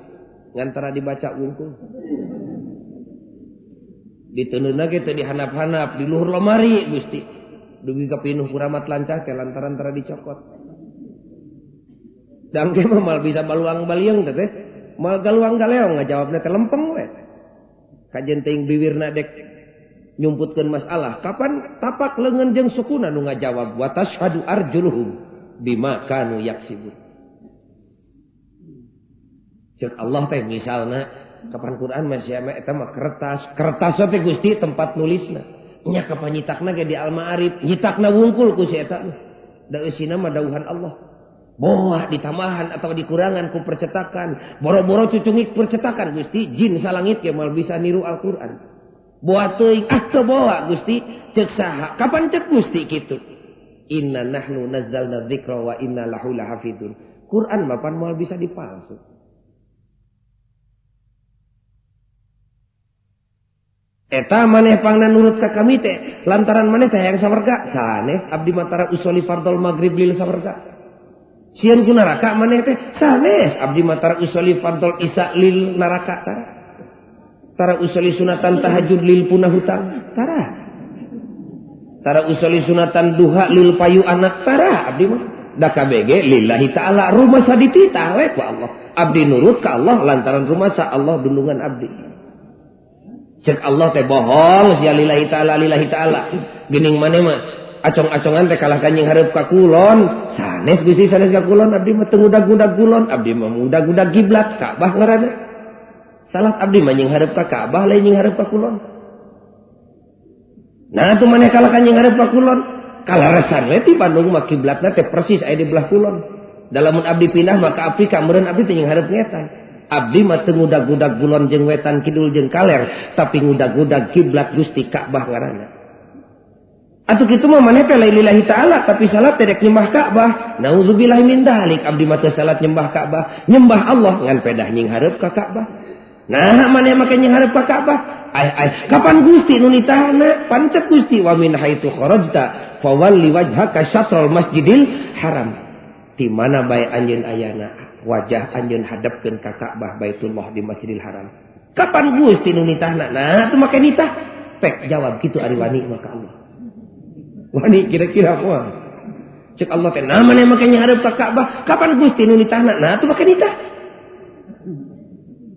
Ngantara dibaca wungkul. Diteundeunna ge teu dihanap-hanap di luhur lomari Gusti. Dugi kapinuh kuramat lancah teh lantaran tara dicokot. Dangke mah mal bisa baluang balieng teh teh. Mal galuang galeong ngajawabna teh lempeng we. Kajen teuing biwirna dek nyumputkeun masalah. Kapan tapak leungeun jeung sukuna nu ngajawab wa tashhadu arjuluhum bima kanu yaksibun. Cek Allah teh misalna kapan Quran masih ame eta mah kertas, kertas teh Gusti tempat nulisna. Nya kapan nyitakna ge di Al-Ma'arif, nyitakna wungkul ku si eta mah. Da eusina mah dauhan Allah. Boah ditambahan atau dikurangan ku percetakan. Boro-boro cucungik percetakan Gusti, jin salangit ge moal bisa niru Al-Qur'an. Boa teuing ah teu boa Gusti, ceuk saha? Kapan ceuk Gusti kitu? Inna nahnu nazzalna dzikra wa inna lahu lahafidun. Quran mah pan moal bisa dipalsu. Eta maneh pangna nurut ka kami teh lantaran maneh teh hayang sawarga sanes abdi matara usoli fardol maghrib lil sawarga sieun ku neraka maneh teh sanes abdi matara usoli fardol isya lil neraka tara tara usoli sunatan tahajud lil punah hutang tara tara usoli sunatan duha lil payu anak tara abdi mah da KBG lillahi ta'ala rumah sadititah we ku Allah abdi nurut ka Allah lantaran rumah sa Allah dundungan abdi. Cek Allah teh bohong sia lillahi ta'ala lillahi ta'ala. Geuning maneh mah acong-acongan teh kalah kanjing hareup ka kulon. Sanes Gusti sanes ka kulon abdi mah teu ngudag-ngudag kulon, abdi mah ngudag-ngudag kiblat Ka'bah ngaranna. Salat abdi mah nying hareup ka Ka'bah lain nying hareup ka kulon. Nah atuh maneh kalah kanjing hareup ka kulon. Kalaresan we ti Bandung mah kiblatna teh persis aya di belah kulon. Da lamun abdi pindah mah ka Afrika meureun abdi teh nying hareup ngetan. Abdi mah teu ngudag-ngudag kulon jeung wetan kidul jeung kaler, tapi ngudag-ngudag kiblat Gusti Ka'bah ngaranna. Atuh kitu mah maneh teh lain lillahi ta'ala, tapi salat teh dek nyembah Ka'bah. Nauzubillah min dzalik, abdi mah teu salat nyembah Ka'bah, nyembah Allah ngan pedah nying hareup ka Ka'bah. Nah maneh make nying hareup ka Ka'bah? Ai ai, kapan Gusti nu nitahna? Pancet Gusti wa min haitsu kharajta fawalli wajhaka syatrul masjidil haram. Di mana bae anjeun ayana, wajah anjeun hadapkeun ka Ka'bah Baitullah di Masjidil Haram. Kapan Gusti nu nitahna? Nah, atuh make nitah. Pek jawab kitu ari wani maka Allah. Wani kira-kira moal. Cek Allah teh, nah maneh make nyahareup ka Ka'bah, kapan Gusti nu nitahna? Nah, atuh make nitah.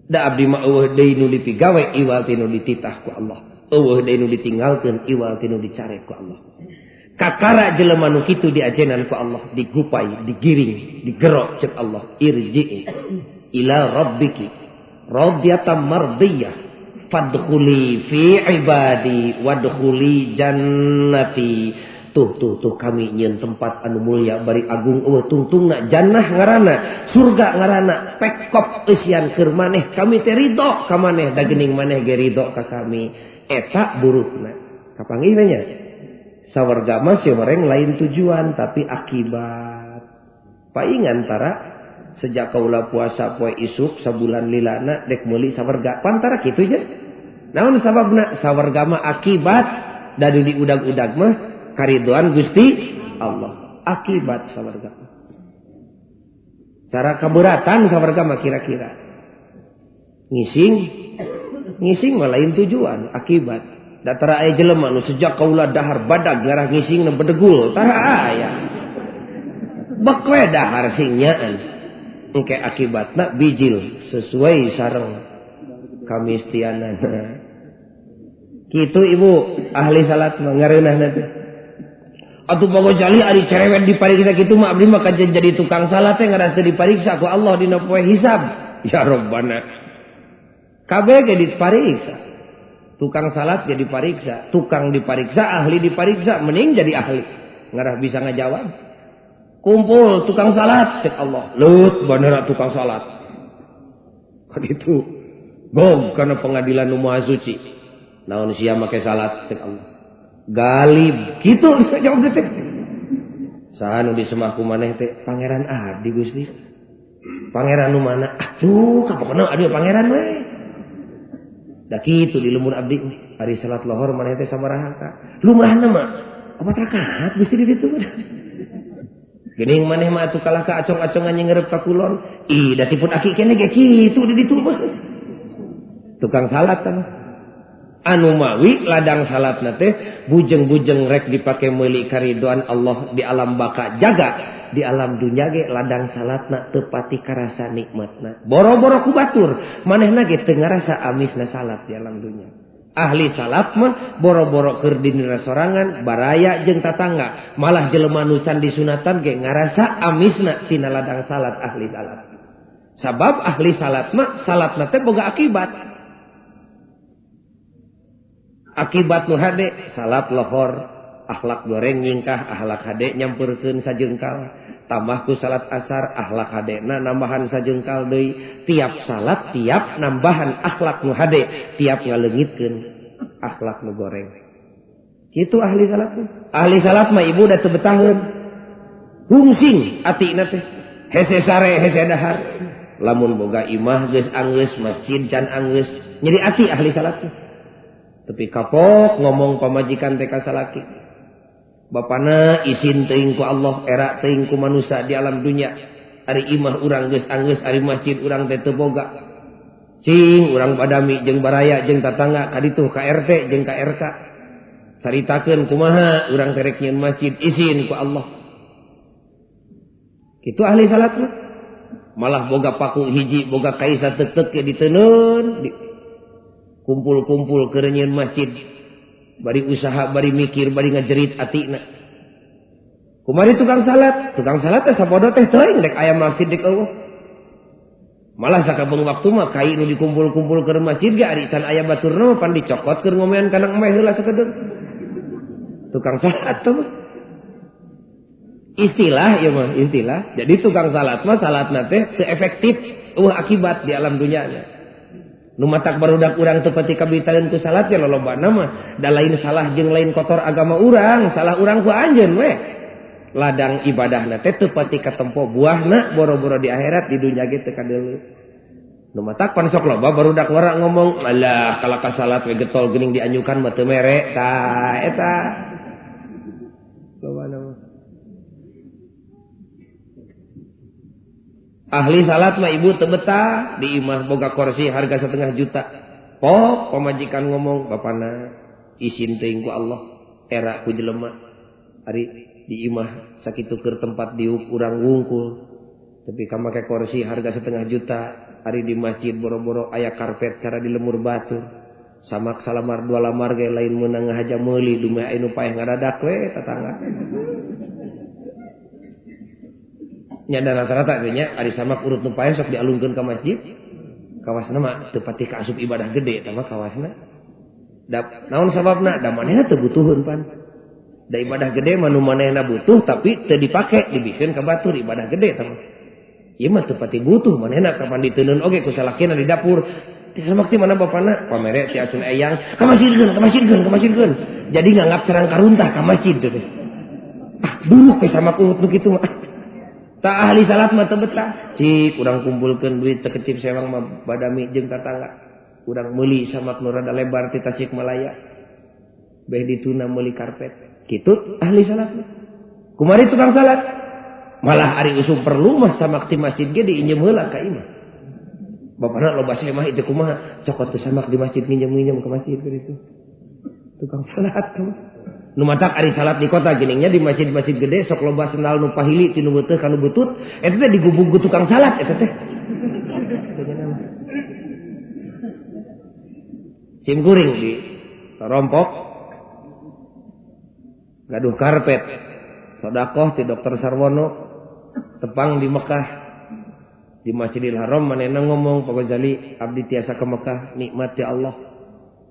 Da abdi mah eueuh deui nu dipigawe iwal ti nu dititah ku Allah. Eueuh deui nu ditinggalkeun iwal ti nu dicarek ku Allah. Kakara jelema nu kitu diajenan ku Allah, digupai, digiring, digerok cek Allah, irji'i ila rabbiki radiyatan mardiyah fadkhuli fi ibadi wadkhuli jannati. Tuh tuh tuh kami nyieun tempat anu mulia bari agung eueuh tungtungna jannah ngaranna, surga ngaranna, pekop eusian keur maneh, kami teh ridho ka maneh da geuning maneh ge ridho ka kami. Eta burukna. Kapanggih nya? Sawarga mah goreng lain tujuan tapi akibat. Paing antara sejak kaula puasa poe isuk sabulan lilana dek meuli sawarga. Pantara kitu nya. Naon sababna? Sawarga mah akibat dari diudag-udag mah karidoan Gusti Allah. Akibat sawarga. Cara keberatan sawarga mah kira-kira. Ngising, ngising mah lain tujuan, akibat. Da tara aya jelema nu sejak kaula dahar badag ngarah ngising nu bedegul, tara aya. Bek we dahar sing nyaan. Engke akibatna bijil sesuai sareng kamistianana. Kitu ibu ahli salat mah ngareunahna teh. Atuh Pak Gojali ari cerewet dipariksa kitu mah abdi mah kajen jadi tukang salat teh ngarasa dipariksa ku Allah dina poe hisab. Ya Rabbana. Kabeh ge dipariksa. Tukang salat jadi dipariksa, tukang dipariksa, ahli dipariksa, mending jadi ahli. Ngarah bisa ngajawab. Kumpul tukang salat, cek Allah. Lut bener tukang salat. Kan itu gog karena pengadilan nu maha suci. Naon sia make salat, cek Allah. Galib gitu jawab teh. Saha nu disemah ku maneh teh? Pangeran abdi Gusti. Pangeran nu mana? Atuh, kapokna abdi pangeran we. Da kitu di lembur abdi ari salat lohor maneh teh sabaraha ka? Lumrahna mah opat rakaat Gusti di ditu. Geuning maneh mah atuh kalah ka acong-acongan nyeungreup ka kulon. Ih, da tipun aki keneh ge kitu di ditu mah. Tukang salat tah. Anu mawi ladang salatna teh bujeng-bujeng rek dipake meuli karidoan Allah di alam baka jaga, di alam dunya ge ladang salatna teu pati karasa nikmatna. Boro-boro ku batur, manehna ge teu ngarasa amisna salat di alam dunya. Ahli salat mah boro-boro keur dinira sorangan, baraya jeung tatangga, malah jelema nu can disunatan ge ngarasa amisna tina ladang salat ahli salat. Sabab ahli salat mah salatna teh boga akibat. Akibat nu hade salat lohor, akhlak goreng nyingkah, akhlak hade nyamperkeun sajengkal, tambah ku salat asar akhlak hadena nambahan sajengkal deui. Tiap salat tiap nambahan akhlak nu hade, tiap ngaleungitkeun akhlak nu goreng. Kitu ahli salat mah. Ahli salat mah ibu da teu betaheun, rungsing atina teh, hese sare hese dahar. Lamun boga imah geus anggeus, masjid can anggeus, nyeri ati ahli salat teh. Tapi kapok ngomong pamajikan teh ka salaki. Bapana isin teuing ku Allah, era teuing ku manusia di alam dunia. Ari imah urang geus anggeus, ari masjid urang teh teu boga. Cing urang badami jeung baraya jeung tatangga ka ditu ka RT jeung ka RK. Caritakeun kumaha urang teh rek nyieun masjid isin ku Allah. Kitu ahli salat mah. Malah boga paku hiji, boga kaisa tek-tek ge diteunun. Di kumpul-kumpul keur nyieun masjid. Bari usaha, bari mikir, bari ngajerit atina. Kumari tukang salat teh sapodo teh teuing dek aya masjid dek eueuh. Malah sakabeung waktu mah kai nu dikumpul-kumpul ke masjid ge ari can aya baturna mah pan dicokot keur ngomean kana emeh heula sakedeung. Tukang salat tuh mah. Istilah ieu mah, istilah. Jadi tukang salat mah salatna teh teu efektif, eueuh akibat di alam dunyanya. Nu matak barudak urang teu pati kabitaeun ku salat ya lolobana mah da lain salah jeung lain kotor agama urang, salah urang ku anjeun we. Ladang ibadahna teh teu pati katempo buahna boro-boro di akhirat, di dunya ge teu kadeuleu. Nu matak pan sok loba barudak ngora ngomong, alah kalah ka salat we getol geuning dianyukan mah teu mere. Tah eta. Lobana mah. Ahli salat mah ibu teu betah di imah boga kursi harga 500.000. Pok pamajikan ngomong bapana isin teuing ku Allah era ku jelema. Ari di imah sakitu keur tempat diuk urang wungkul. Tapi ka make kursi harga 500.000, ari di masjid boro-boro aya karpet cara di lemur batur. Samak salamar dua lamar ge lain meunang ngahaja meuli dumeh aya nu paeh ngadadak we tatangga. Nya rata-rata nya ari samak urut nu paeh sok dialungkeun ka masjid. Kawasna mah teu pati kaasup ibadah gede eta mah kawasna. Da naon sababna? Da manehna teu butuheun pan. Da ibadah gede mah nu manehna butuh tapi teu dipake dibikeun ka batur ibadah gede eta mah. Ieu mah teu pati butuh manehna kapan diteunun oge ku salakina di dapur. Teu samak ti mana bapana? Pamere ti asun eyang ka masjidkeun, ka masjidkeun, ka masjidkeun. Jadi nganggap cerang karuntah ka masjid teh. Ah, buruk we samak urut nu kitu mah. Tak ahli salat mah teu betah. Cik urang kumpulkeun duit sekecip sewang mah badami jeung tatangga. Urang meuli samak nu rada lebar ti Tasikmalaya. Beh dituna meuli karpet. Kitu ahli salat mah. Kumari tukang salat. Malah ari usum perlu mah samak ti masjid ge diinjem heula ka imah. Bapana loba semah itu kumaha? Cokot teu samak di masjid nginjem-nginjem ke masjid kitu. Tukang salat mah. Nu matak ari salat di kota geningnya di masjid-masjid gede sok loba sendal nu pahili ti nu beuteung ka nu butut eta teh digubug ku tukang salat eta teh. Sim kuring di rompok gaduh karpet sedekah ti Dokter Sarwono tepang di Mekah di Masjidil Haram manehna ngomong Pak Ghazali abdi tiasa ke Mekah nikmat ya Allah.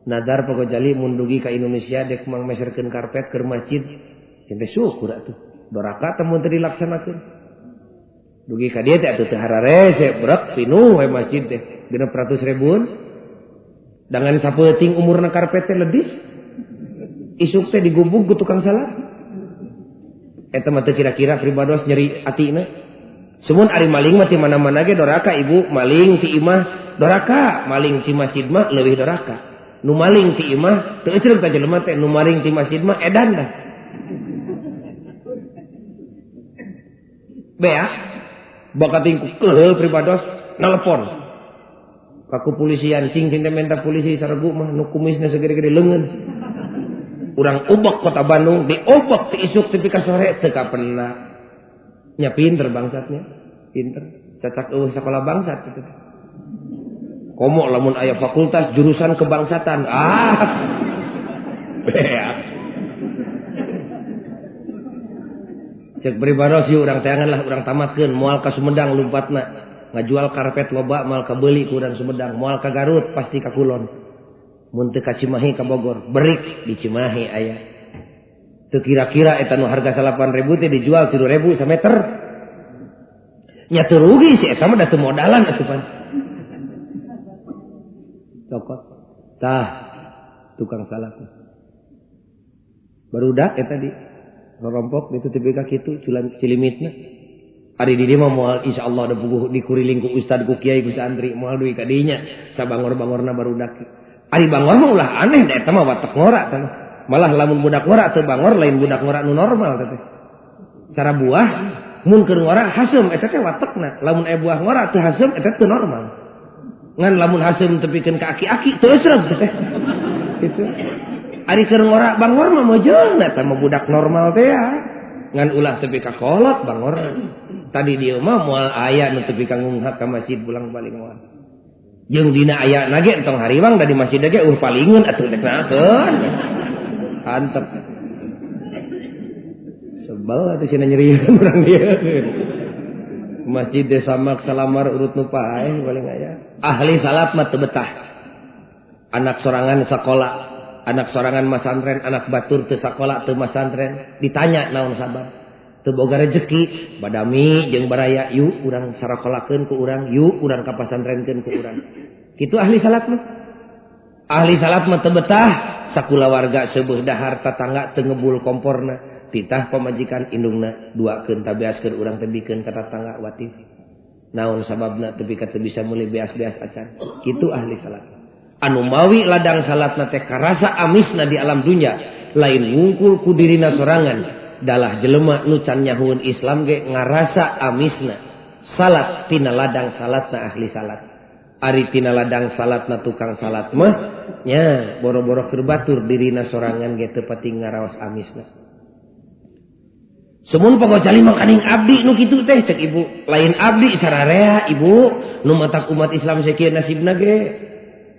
Nadar Pak Ghazali mun dugi ka Indonesia dek mang meserkeun karpet keur masjid teh syukur atuh doraka teh mun teu dilaksanakeun dugi ka dieu teh atuh teu hararese brek pinuh we masjid teh 600 ribuan dangan sapeuting umurna karpet teh ledis isuk teh digubug ku tukang salat eta mah teu kira-kira pribados nyeri atina. Sumun ari maling mah ti mana-mana ge doraka ibu maling ti imah doraka maling ti masjid mah leuwih doraka. Nu maling ti imah teu euceuk ka jelema teh nu maling ti masjid mah edan dah. Bea bakating ku keheul pribados nelpon ka kepolisian cing cing teh menta polisi saregu mah nu kumisna sagede-gede leungeun. Urang ubek kota Bandung diobek ti isuk tepi ka sore teu kapena. Nya pinter bangsatnya, pinter. Cacak eueuh sakola bangsat kitu. Komo lamun aya fakultas jurusan kebangsatan. Ah. Bea. Cek pribados yeuh urang teangan lah urang tamatkeun moal ka Sumedang lumpatna. Ngajual karpet loba moal kabeuli ku urang Sumedang, moal ka Garut pasti ka Kulon. Mun teu ka Cimahi ka Bogor, berik di Cimahi aya. Teu kira-kira eta nu harga 8.000 teh dijual 3.000 sameter. Nya teu rugi si eta mah da teu modalan atuh pan. Cokot. Tah tukang salat. Barudak eta di rorompok ditu teh ka kitu culan cilimitna. Ari di dieu mah moal insyaallah da puguh dikuriling ku ustad ku kiai ku santri moal duit ka dinya sabangor-bangorna barudak. Ari bangor mah ulah aneh da eta mah watak ngora teh. Malah lamun budak ngora teu bangor lain budak ngora nu normal teh. Cara buah mun keur ngora haseum eta teh watekna. Lamun aya buah ngora teu haseum eta teu normal. Ngan lamun haseum tepikeun ka aki-aki teu eureun teh. Kitu. Ari keur ngora bangor mah mojeuna eta mah budak normal teh ya. Ngan ulah tepi ka kolot bangor. Tadi dieu mah moal aya nu tepi ka ngunghak ka masjid pulang balik moal. Jeung dina aya nage entong hariwang da di masjid ge eueuh palingeun atuh rek nakeun. Antep. Sebel atuh cenah nyerieun urang dieu. Masjid desa mak salamar urut nu paeh paling aya. Ahli salat mah teu betah. Anak sorangan sakola, anak sorangan masantren, anak batur teu sakola teu masantren, ditanya naon sabab? Teu boga rezeki, badami jeung baraya yuk urang sarakolakeun ku urang, yuk urang ka pasantrenkeun ku urang. Kitu ahli salat mah. Ahli salat mah teu betah, sakulawarga seubeuh dahar tatangga teu ngebul komporna, titah pamajikan indungna duakeun tabeaskeun urang teh bikeun ka tatangga watif. Naon sababna tepi ka teu bisa meuli beas-beas acan. Kitu ahli salat. Anu mawi ladang salatna teh karasa amisna di alam dunya, lain ngungkul ku dirina sorangan, dalah jelema nu can nyahueun Islam ge ngarasa amisna. Salat tina ladang salatna ahli salat. Ari tina ladang salatna tukang salat mah nya boro-boro keur batur dirina sorangan ge teu pati ngaraos amisna. Sumun Pak Gojali makaning abdi nu kitu teh cek ibu. Lain abdi sararea ibu nu matak umat Islam sakieu nasibna ge.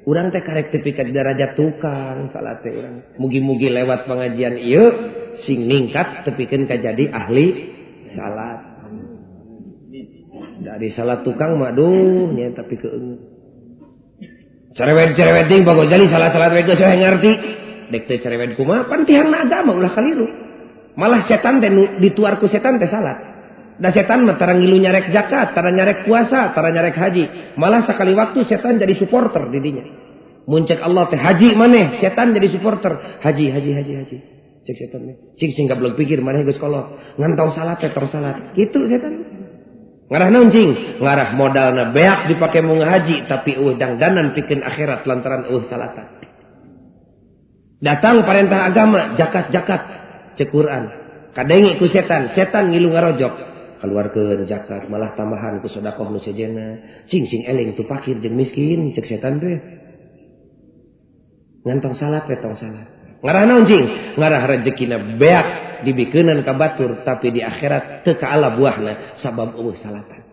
Urang teh karek tepi ka darajat tukang salat teh urang. Mugi-mugi lewat pengajian ieu sing ningkat tepikeun ka jadi ahli salat. Dari salat tukang mah duh nya tapi keungeut. Cerewet-cerewet deui Pak Gojali salah-salat we geus we ngarti. Dek teh cerewet kumaha pan tihangna agama ulah kaliru. Malah setan teh dituar ku setan teh salat. Da setan mah tara ngilu nyarek zakat, tara nyarek puasa, tara nyarek haji. Malah sakali waktu setan jadi supporter di dinya. Mun cek Allah teh haji maneh, setan jadi supporter. Haji, haji, haji, haji. Cek setan teh. Cik sing gablek pikir maneh geus kolot. Ngan tong salat teh tong salat. Kitu setan. Ngarah naon cing? Ngarah modalna beak dipake mau ngahaji tapi eueuh dangdanan pikeun akhirat lantaran eueuh salatan. Datang perintah agama zakat-zakat cek Quran. Kadenge ku setan, setan ngilu ngarojok. Keluarkeun zakat malah tambahan ku sedekah nu sejenna. Cing sing eling tu fakir jeung miskin cek setan teh. Ngan tong salat we tong salat. Ngarah naon cing? Ngarah rejekina beak dibikeunan ka batur tapi di akhirat teu kaala buahna sabab eueuh salatan.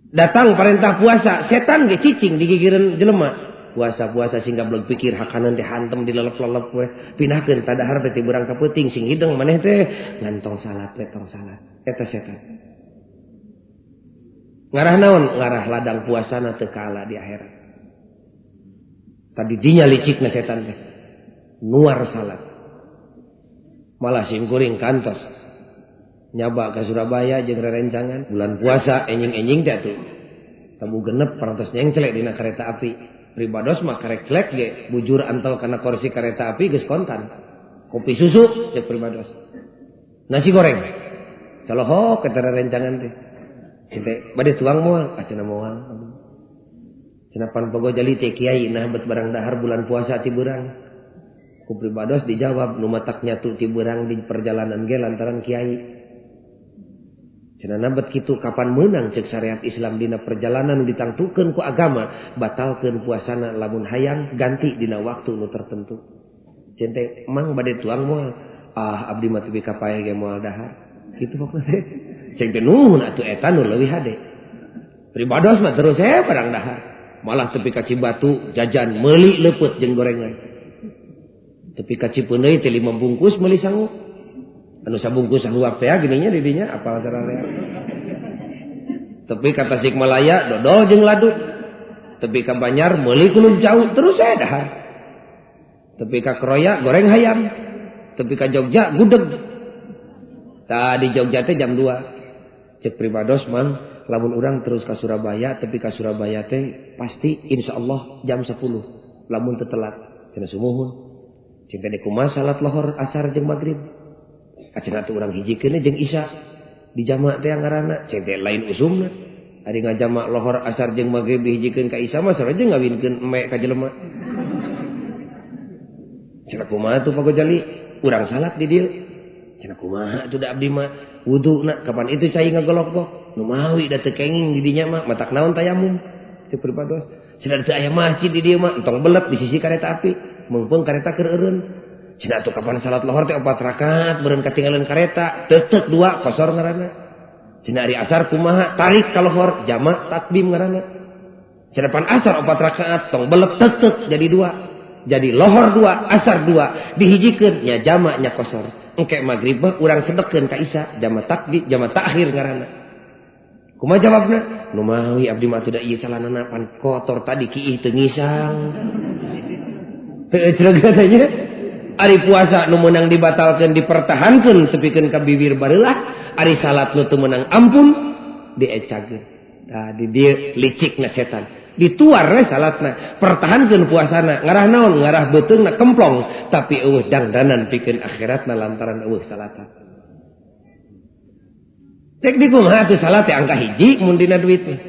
Datang perintah puasa, setan ge cicing digigireun jelema. Puasa-puasa sing gablek pikir hakanan teh hantem dilelep-lelep we. Pindahkeun tadahar teh ti beurang ka peuting sing hideng maneh teh ngan tong salat we tong salat. Eta setan. Ngarah naon? Ngarah ladang puasana teu kaala di akhirat. Tadi dinya licikna setan teh. Nuar salat. Malah simkuring kantos. Nyaba ka Surabaya jeung rerencangan bulan puasa enjing-enjing teh atuh. Tabu genep parantos nyengcelek dina kereta api. Pribados mah karek celek ge bujur antel kana kursi kereta api geus kontan. Kopi susu cek pribados. Nasi goreng. Colohok eta rerencangan teh. Cinte bade tuang moal, ah cenah moal. Cenah pan Pak Gojali teh kiai nah bet barang dahar bulan puasa ti beurang. Ku pribados dijawab nu matak nyatu ti beurang di perjalanan ge lantaran kiai. Cenah nabet kitu kapan meunang cek syariat Islam dina perjalanan nu ditangtukeun ku agama batalkeun puasana lamun hayang ganti dina waktu nu tertentu. Cente mang bade tuang moal, ah abdi mah tepi ka paeh ge moal dahar. Kitu pokna teh. Ceng teh nuhun atuh eta nu leuwih hade. Pribados mah terus barang dahar. Malah tepi ka Cibatu jajan meuli leupeut jeung gorengan. Tepi ka Cipeundeuy teh 5 bungkus meuli sangu. Anu sabungkus sahuap teh gininya di dinya apal sararea. Tepi ka Tasikmalaya dodol jeung ladu. Tepi ka Banjar meuli kulub jauh terus saya dahar. Tepi ka Kroya goreng hayam. Tepi ka Jogja gudeg. Tah di Jogja teh jam 2. Cek pribados mang lamun urang terus ka Surabaya tepi ka Surabaya teh pasti insyaallah jam 10 lamun teu telat. Cenah sumuhun. Cing teh kumaha salat lohor asar jeung magrib. Acenah atuh urang hijikeun jeung isya di jamak teh ngaranna cing teh lain usumna. Ari ngajamak lohor asar jeung magrib dihijikeun ka isya mah sarua jeung ngawinkeun eme ka jelema. Cenah kumaha tuh Pak Gojali? Urang salat di dieu. Cenah kumaha atuh da abdi mah wuduna kapan itu cai ngagolok-gok. Nu mawi da teu kenging di dinya mah matak naon tayamum. Cek pribados. Cenah teu aya masjid di dieu mah entong belet di sisi kareta api. Meungpeung kareta keur eureun. Cenah atuh kapan salat lohor teh 4 rakaat beureun katinggalan kareta, teuteuk 2 kosor ngaranna. Cenah ari asar kumaha tarik ka lohor jamak takdim ngaranna. Cenah pan asar 4 rakaat tong belet teuteuk jadi 2. Jadi lohor 2, asar 2, dihijikeun nya jamak nya kosor. Engke magrib mah urang sedekeun ka isya, jamak takdim, jamak takhir ngaranna. Kumaha jawabna? Nu mawi abdi mah atuh da ieu calanana pan kotor tadi kiih teu ngisang. Teu ecreg katanya. Ari puasa nu meunang dibatalkeun dipertahankeun tepikeun ka bibir bareulah, ari salat nu teu meunang ampun diecakeun. Tah di dieu licikna setan. Dituar we salatna, pertahankeun puasana, ngarah naon? Ngarah beuteungna kemplong, tapi eueuh dangdanan pikeun akhiratna lantaran eueuh salatan. Cek di kumaha atuh salat teh angka hiji mun dina duit mah.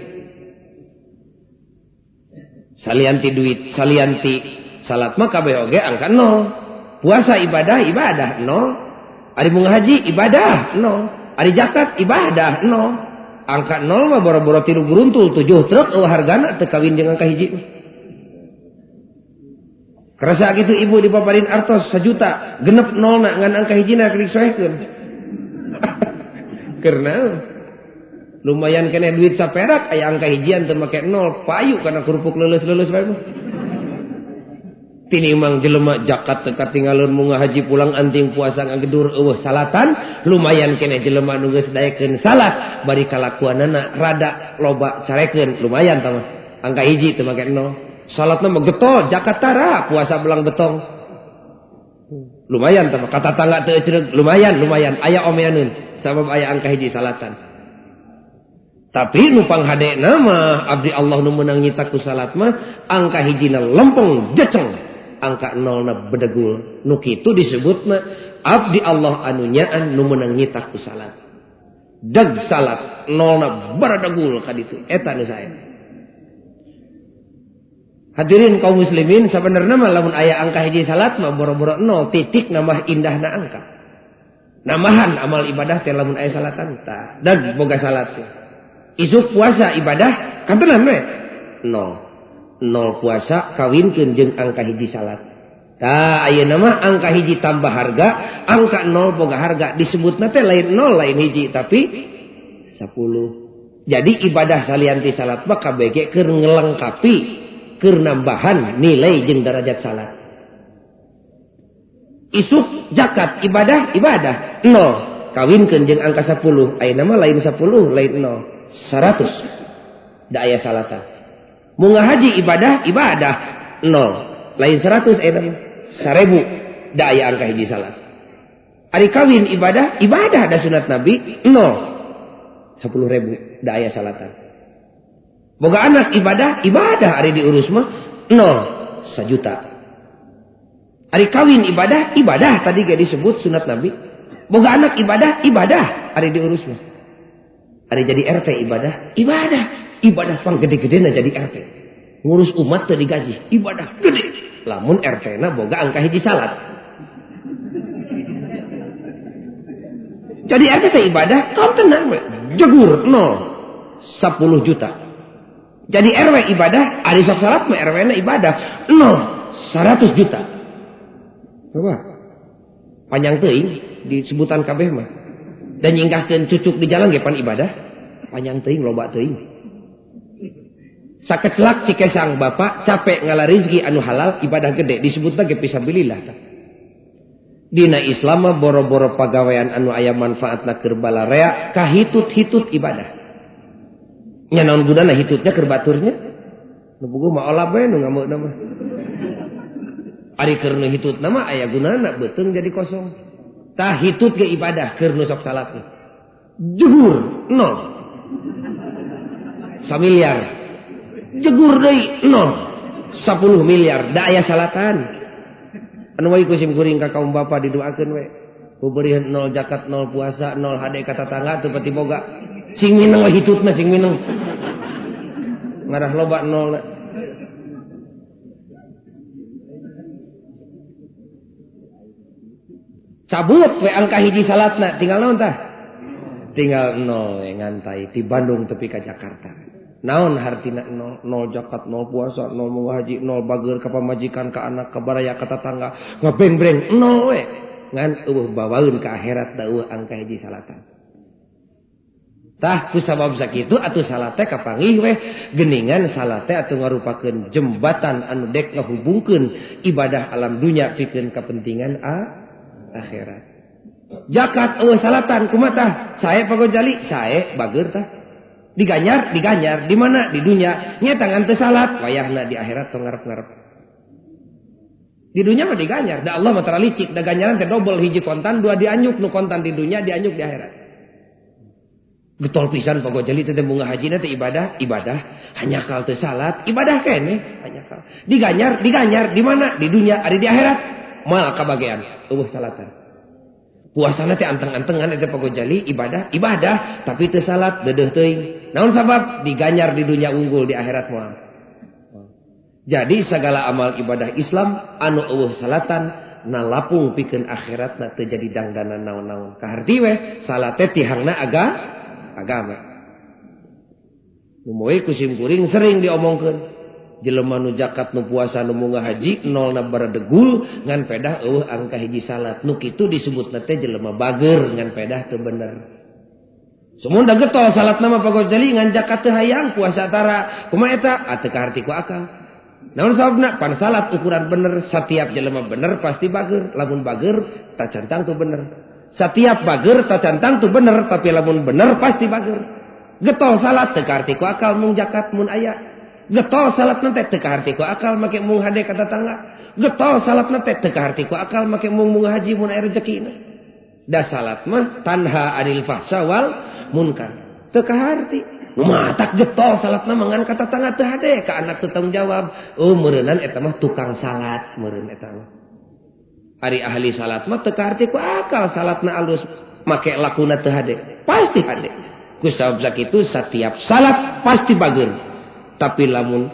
Salianti duit, salianti salat mah kabeh oge angka 0. Puasa ibadah, ibadah 0. Ari mun haji ibadah 0. Ari zakat ibadah 0. Angka 0 mah boro-boro 3 geruntul 7 truk eueuh hargana teu kawin jeung angka hiji. Kerasa gitu ibu dipaparin artos 1 juta, genep 0 na ngan angka hijina keur disoehkeun. Karena lumayan kene duit saperak aya angka hijian teu make 0, payu kana kerupuk leuleus-leuleus bae mah. Tinimang jelema zakat teu katinggalun munga haji pulang anting puasa ngagedur eueuh salatan, lumayan kene jelema nu geus daekeun salat bari kalakuanana rada loba carekeun, lumayan tah mah. Angka hiji teu make 0. Salatna mah getol, zakat tara, puasa belang betong. Lumayan tah mah, ka tatangga teu ecreug, lumayan, lumayan aya omeaneun sabab aya angka hiji salatan. Tapi nu panghadena mah abdi Allah nu meunang nyita ku salat mah angka hijina lempeng jeceng, angka 0na bedegul. Nu kitu disebutna abdi Allah anu nyaan nu meunang nyita ku salat. Deg salat 0na baradegul ka ditu, eta nu sae. Hadirin kaum muslimin, sebenarnya mah lamun aya angka hiji salat mah boro-boro 0 titik nambah indahna angka. Nambahan amal ibadah teh lamun aya salatan tah. Deg boga salat teh. Isuk puasa ibadah kantenan we 0. 0 puasa kawinkeun jeung angka hiji salat. Tah ayeuna mah angka hiji tambah harga, angka 0 boga harga, disebutna teh lain 0 lain hiji tapi 10. Jadi ibadah salian ti salat mah KBG keur ngelengkapi, keur nambahan nilai jeung derajat salat. Isuk zakat ibadah ibadah 0 kawinkeun jeung angka 10, ayeuna mah lain 10 lain 0, 100 da aya salatan. Munga haji ibadah ibadah 0 lain 100 ayeuna mah 1000 da aya angka hiji salat. Ari kawin ibadah ibadah da sunat Nabi 0 10.000 da aya salatan. Boga anak ibadah ibadah ari diurus mah 0 1 juta. Ari kawin ibadah ibadah tadi ge disebut sunat Nabi. Boga anak ibadah ibadah ari diurus mah. Ari jadi RT ibadah ibadah ibadah pang gede-gedena jadi RT. Ngurus umat teu digaji, ibadah gede. Lamun RT na boga angka hiji salat. Jadi RT teh ibadah, kau tenang we. Jegur 0 10 juta. Jadi RW ibadah, ari sok salat mah RW na ibadah 0 100 juta. Coba. Panjang teuing disebutan kabeh mah. Dan nyingkahkeun cucuk di jalan ge pan ibadah. Panjang teuing loba teuing. Sakecelak cikesang bapak capek ngala rizki anu halal ibadah gede disebutna ge fisabilillah tah. Dina Islam mah boro-boro pagawean anu aya manfaatna keur balarea kahitut-hitut ibadah. Nya naon gunana hitutnya keur baturnya? Nu puguh mah olah bae nu ngameuna mah. Ari keur nu hitutna mah aya gunana beuteung jadi kosong. Tah hitut ge ibadah keur nu sok salat. Jegur 0. Samiliar. Jegur deui 0. 10 miliar da aya salatan. Anu wae ku sim kuring ka kaum bapa didoakeun we. Beureun 0 zakat 0 puasa 0 hade ka tatangga teu pati boga. Sing mineng we hitutna sing mineng. Ngarah loba 0 na. Cabut we angka hiji salatna tinggal naon tah? Tinggal 0 we ngantai di Bandung tepi ka Jakarta. Naon hartina 0, 0 zakat, 0 puasa, 0 munggah haji, 0 bager ka pamajikan, ka anak, ka baraya, ka tatangga, ngabengbreng 0 we. Ngan eueuh bawaeun ka akhirat da eueuh angka hiji salatan. Tah ku sabab sakitu atuh salat teh kapanggih we geuningan salat teh atuh ngarupakeun jembatan anu dek ngahubungkeun ibadah alam dunya pikeun kepentingan akhirat. Zakat eueuh salatan kumaha tah? Sae pagojali, sae bager tah. Diganyar, diganyar di mana? Di dunya. Nya tangan teu salat, wayahna di akhirat tong ngarep-ngarep. Di dunya mah diganyar, da Allah mah tara licik, da ganjaran teh dobel hiji kontan, dua dianyuk, nu kontan di dunya dianyuk di akhirat. Getol pisan pagojali teh bunga haji teh ibadah, ibadah, hanya kal teu salat, ibadah keneh, hanya kal. Diganyar, diganyar di mana? Di dunya, ari di akhirat moal kabagean, eueuh salatan. Puasana teh anteng-antengan eta pagojali ibadah, ibadah, tapi teu salat deudeuh teuing. Naon sabab? Diganyar di dunya unggul di akhirat moal. Jadi segala amal ibadah Islam anu eueuh salatan nalapung pikeun akhiratna teu jadi dangdanan naon-naon. Kaharti we salat teh tihangna agama. Nu moe ku sim kuring sering diomongkeun. Jelema nu zakat nu puasa nu munggah haji nolna baradegul ngan pedah eueuh angka hiji salat. Nu kitu disebutna teh jelema bager ngan pedah teu bener. Sumunda getol salat nama Pak Gozali ngan zakat teu hayang puasa tara. Kumaha eta? Teu kaharti ku akal. Naon sababna? Pan salat ukuran bener, setiap jelema bener pasti bager. Lamun bager tacantang tu bener. Setiap bager tacantang tu bener, tapi lamun bener pasti bager. Getol salat teu kaharti ku akal mung zakat mun aya. Getol salat teh teu kaharti ku akal make mung hade ka tetangga. Getol salat teh teu kaharti ku akal make mung munggah haji mun aya rezekina. Da salat mah tanha anil fahsya wal munkar. Teu kaharti. Nu matak getol salatna mah ngan ka tetangga teu hade, ka anak teu tanggung jawab. Oh meureunnan eta mah tukang salat meureun eta mah. Ari ahli salat mah teu kaharti ku akal salatna alus make lakuna teu hade. Pasti hade. Ku sabab sakitu setiap salat pasti bager. Tapi lamun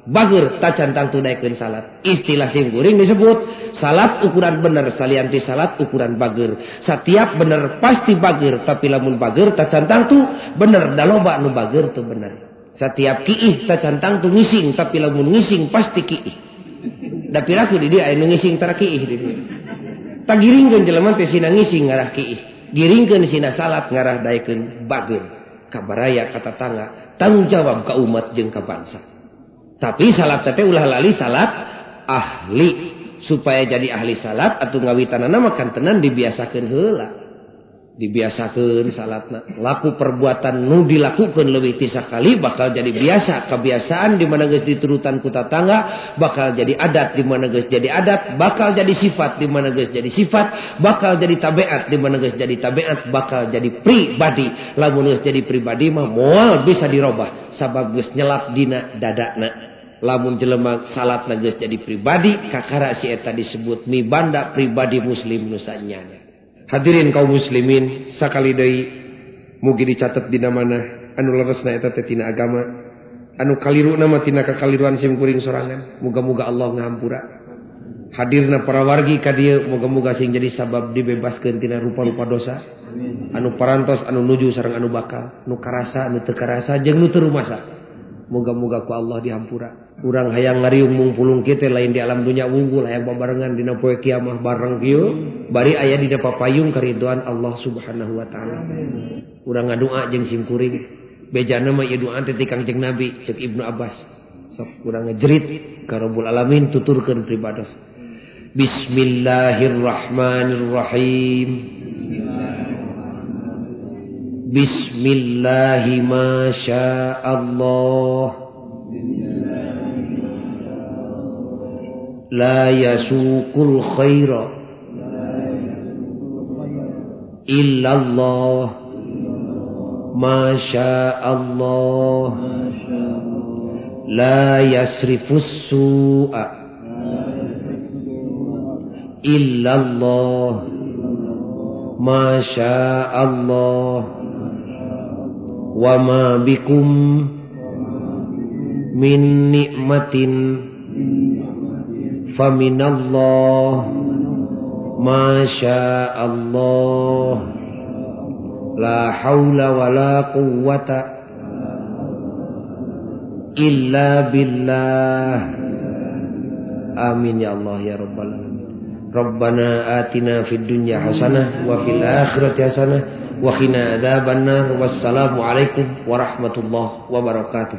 bager tacan tangtu daekeun salat. Istilah sim kuring disebut salat ukuran bener salianti salat ukuran bager. Setiap bener pasti bager, tapi lamun bager tacan tangtu bener da loba nu bager teu bener. Setiap kiih tacan tangtu ngising, tapi lamun ngising pasti kiih. Da piraku di dieu aya nu ngising tara kiih di dieu. Tagiringkeun jelema teh sina ngising ngarah kiih. Giringkeun sina salat ngarah daekeun bager. Ka baraya ka tatangga, tanggung jawab ka umat jeung ka bangsa. Tapi salat teh ulah lali salat ahli. Supaya jadi ahli salat atuh ngawitanana mah kantenan dibiasakeun heula. Dibiasakeun salatna. Laku perbuatan nu dilakukeun leuwih ti sakali bakal jadi biasa. Kebiasaan di mana geus diturutan ku tatangga bakal jadi adat, di mana geus jadi adat bakal jadi sifat, di mana geus jadi sifat bakal jadi tabiat, di mana geus jadi tabiat bakal jadi pribadi. Lamun geus jadi pribadi mah moal bisa dirobah sabab geus nyelap dina dadana. Lamun jelema salatna geus jadi pribadi kakara si eta disebut mibanda pribadi muslim nu sanyana. Hadirin kaum muslimin sakali deui mugi dicatet dina mana anu leresna eta teh tina agama, anu kaliruna mah tina kakaliruan sim kuring sorangan. Muga-muga Allah ngahampura. Hadirna para wargi ka dieu muga-muga sing jadi sabab dibebaskeun tina rupa-rupa dosa. Anu parantos, anu nuju sareng anu bakal, nu karasa, anu teu karasa jeung nu teu rumasa. Muga-muga ku Allah dihampura. Urang hayang ngariung mungpulung kieu teh lain di alam dunya wungkul, hayang babarengan dina poe kiamah bareng kieu, bari aya dina papayung karidoan Allah Subhanahu wa taala. Urang ngadoa jeung sim kuring. Bejana mah ieu doa teh ti Kangjeng Nabi ceuk Ibnu Abbas. Sok urang ngejerit ka Rabbul Alamin tuturkeun pribados. Bismillahirrahmanirrahim. Bismillahi ma syaa Allah. La yasuqul khaira illallah ma syaa Allah. La yasrifus su'a illallah ma syaa Allah. Wa ma bikum min nikmatin faminallah ma syaa Allah. La haula wala quwwata illa billah. Amin ya Allah ya rabbal alamin. Rabbana atina fid dunya hasanah wa fil akhirati hasanah wa qina adzabannar. Wassalamu alaikum warahmatullahi wabarakatuh.